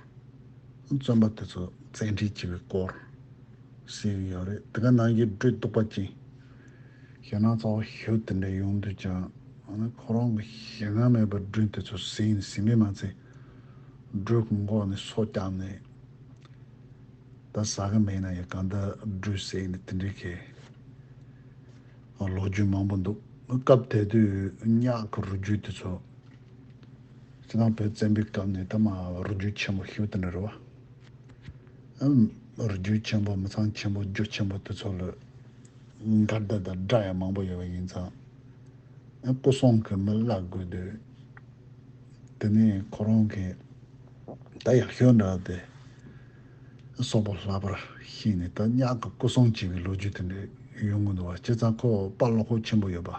བཙོན་པ་དེ་ཚོ་བཙན་ཁྲིད་བྱས་པའི་སྐོར་གསལ་གྱི་ཡོད་རེད། དེ་ག་ནང་བཞིན་སྦྲུལ་གདུག་པ་ཅན། ཞེ་ན་ཚ་བོ་ཞེ་པོ་དེ་འདྲ་ཡོང་དུས་ཀྱང་། ཨ་ནི་ཁོ་རང་གི་ཞེད་སྣང་མེད་པར་སྦྲུལ་དེ་ཚོ་ཟིན་ཟིན་པས་མ་ཚད། སྦྲུལ་གྱི་མགོ་ནས་སོ་བརྐྱངས་ནས། ད་ཟ་གི་མེད་ན་ཡང་གང་ལྟར་སྦྲུལ་བསད་ནས་དེ་འདྲའི་གི་ལོ་རྒྱུས་མང་པོ་འདུག་སྐབས་དེ་དུས་ཉག་གི་རུས་རྒྱུད་དེ་ཚོ། སྤྱིར་བཏང་བོད་བཙན་པོའི་སྐབས་ནས་ད་མ་རུས་རྒྱུད་ཆེན་པོ་ཞེ་པོ་དེ་འདྲ་རེད་བ། ཨམ། རུས་རྒྱུད་ཆེན་པོ། མི་ཚང་ཆེན་པོ། རྒྱུ་ཆེན་པོ་དེ་ཚོ་ལ་མགར་བརྡ་དང་སྒྲ་ཡང་མང་པོ་ཡོད་པ་ཡིན་ཙང་། ཨ། སྐུ་སྲུང་གི་མི་བརླག་དགོས་དུས། དེ་ནས་ཁོ་རང་གིས་ད་ཡག་ཤོས་འདྲ་དེ་སོག་པོ་ལྷག་པར་ཤེས་ནས། ད་ཉག་གི་སྐུ་སྲུང་བྱས་པའི་ལོ་རྒྱུས་དེ་འདྲ་ཡོང་གི་འདུག་བ། བྱས་ཙང་ཁོ་དཔའ་བློ་ཁོག་ཆེན་པོ་ཡོད་པ།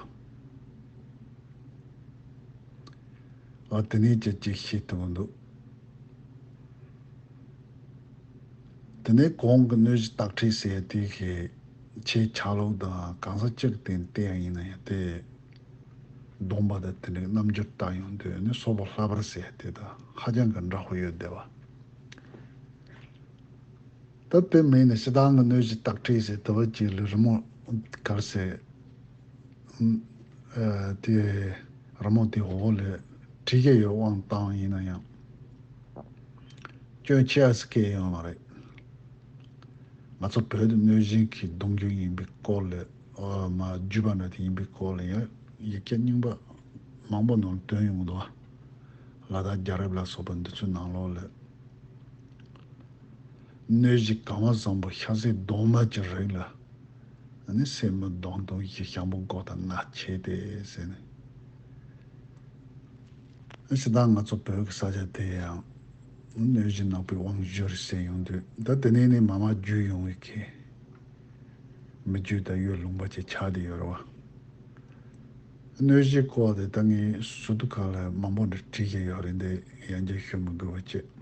ཨ། དེ་ནས་ཅིག་ཅིག་ཤེས་ཐུབ་ཀྱི་འདུག་དེ་ནས་གོང་གི་གནོད་གཞི་སྟག་ཁྲིད་ཟེར་དེ་གི་ཆེད་ཆ་ལུགས་དང་གང་ཟག་གཅིག་སྟེང་བལྟས་ཡ་ཡིན་ན་ཡང་། དེ་གདོང་པ་དང་དེ་འདྲའི་རྣམ་འགྱུར་བལྟ་ཡོང་དུས་ནི་སོག་པོ་ལྷག་པར་ཟེར་དེ་དང་ཧ་ཅང་གི་འདྲ་པོ་ཡོད་བསྡད་པ། ད་དེ་མིན་ནས་སྤྱིར་བཏང་གི་གནོད་གཞི་སྟག་ཁྲིད་ཟེར་དེ་བ་ཅིག་ལ་རི་མོ་གར་ཟེར། ཨ། དེ་རི་མོ་དེ་འོག་ལ་བྲིས་ཀྱི་ཡོད་དབང་བཏང་ཡིན་ན་ཡང་། སྐྱོན་ཆེ་ཨ་ཙི་སྐྱེ་ཡོང་བ་རེད། ང་ཚོ་བོད་དུ་གནོད་སྦྱིན་གྱི་གདུང་རྒྱུད་ཡིན་པའི་སྐོར་ལ། ཨ། མ་བརྒྱུད་པ་འདྲ་དེ་ཡིན་པའི་སྐོར་ལ་ཡང་ཡིག་ཆ་རྙིང་པ་མང་པོ་ནང་ཐོན་ཡོང་གི་འདུག་ལ་དྭགས་རྒྱལ་རབས་ལ་སོགས་པ་འདི་ཚོའི་ནང་ལོགས་ལ། གནོད་གཞི་གང་བ་བཟང་པོ་ཤ་ཟའི་གདོང་མ་གི་རིགས་ལ། ཨ་ནི་སེན་མོ་གདོང་དུ་ཡི་ཞང་པོ་མགོ་དང་སྣ་ཆེ་སྟེ་ཟེར་ནས། ཨ། སྤྱིར་བཏང་ང་ཚོ་བོད་ཀྱི་ས་ཆ་དེ་ཡང་གནོད་གཞི་ནག་པོའི་དབང་བསྒྱུར་ཟེར་ཡོང་དུས། ད་དེ་ནས་ནི་མ་མ་བརྒྱུད་ཡོང་བའི་གི་མི་རྒྱུད་དང་ཡུལ་ལུང་པ་ཅིག་ཆགས་བསྡད་ཡོད་རེད་བ། གནོད་གཞིའི་སྐོར་དེ་ད་ངས་སུ་དུ་ཁ་ལ་མང་པོ་འདྲ་བྲིས་ཀྱི་ཡོད་རེད་འདི་ཡང་བསྐྱར་ཞུ་མི་དགོས་པ་བྱས།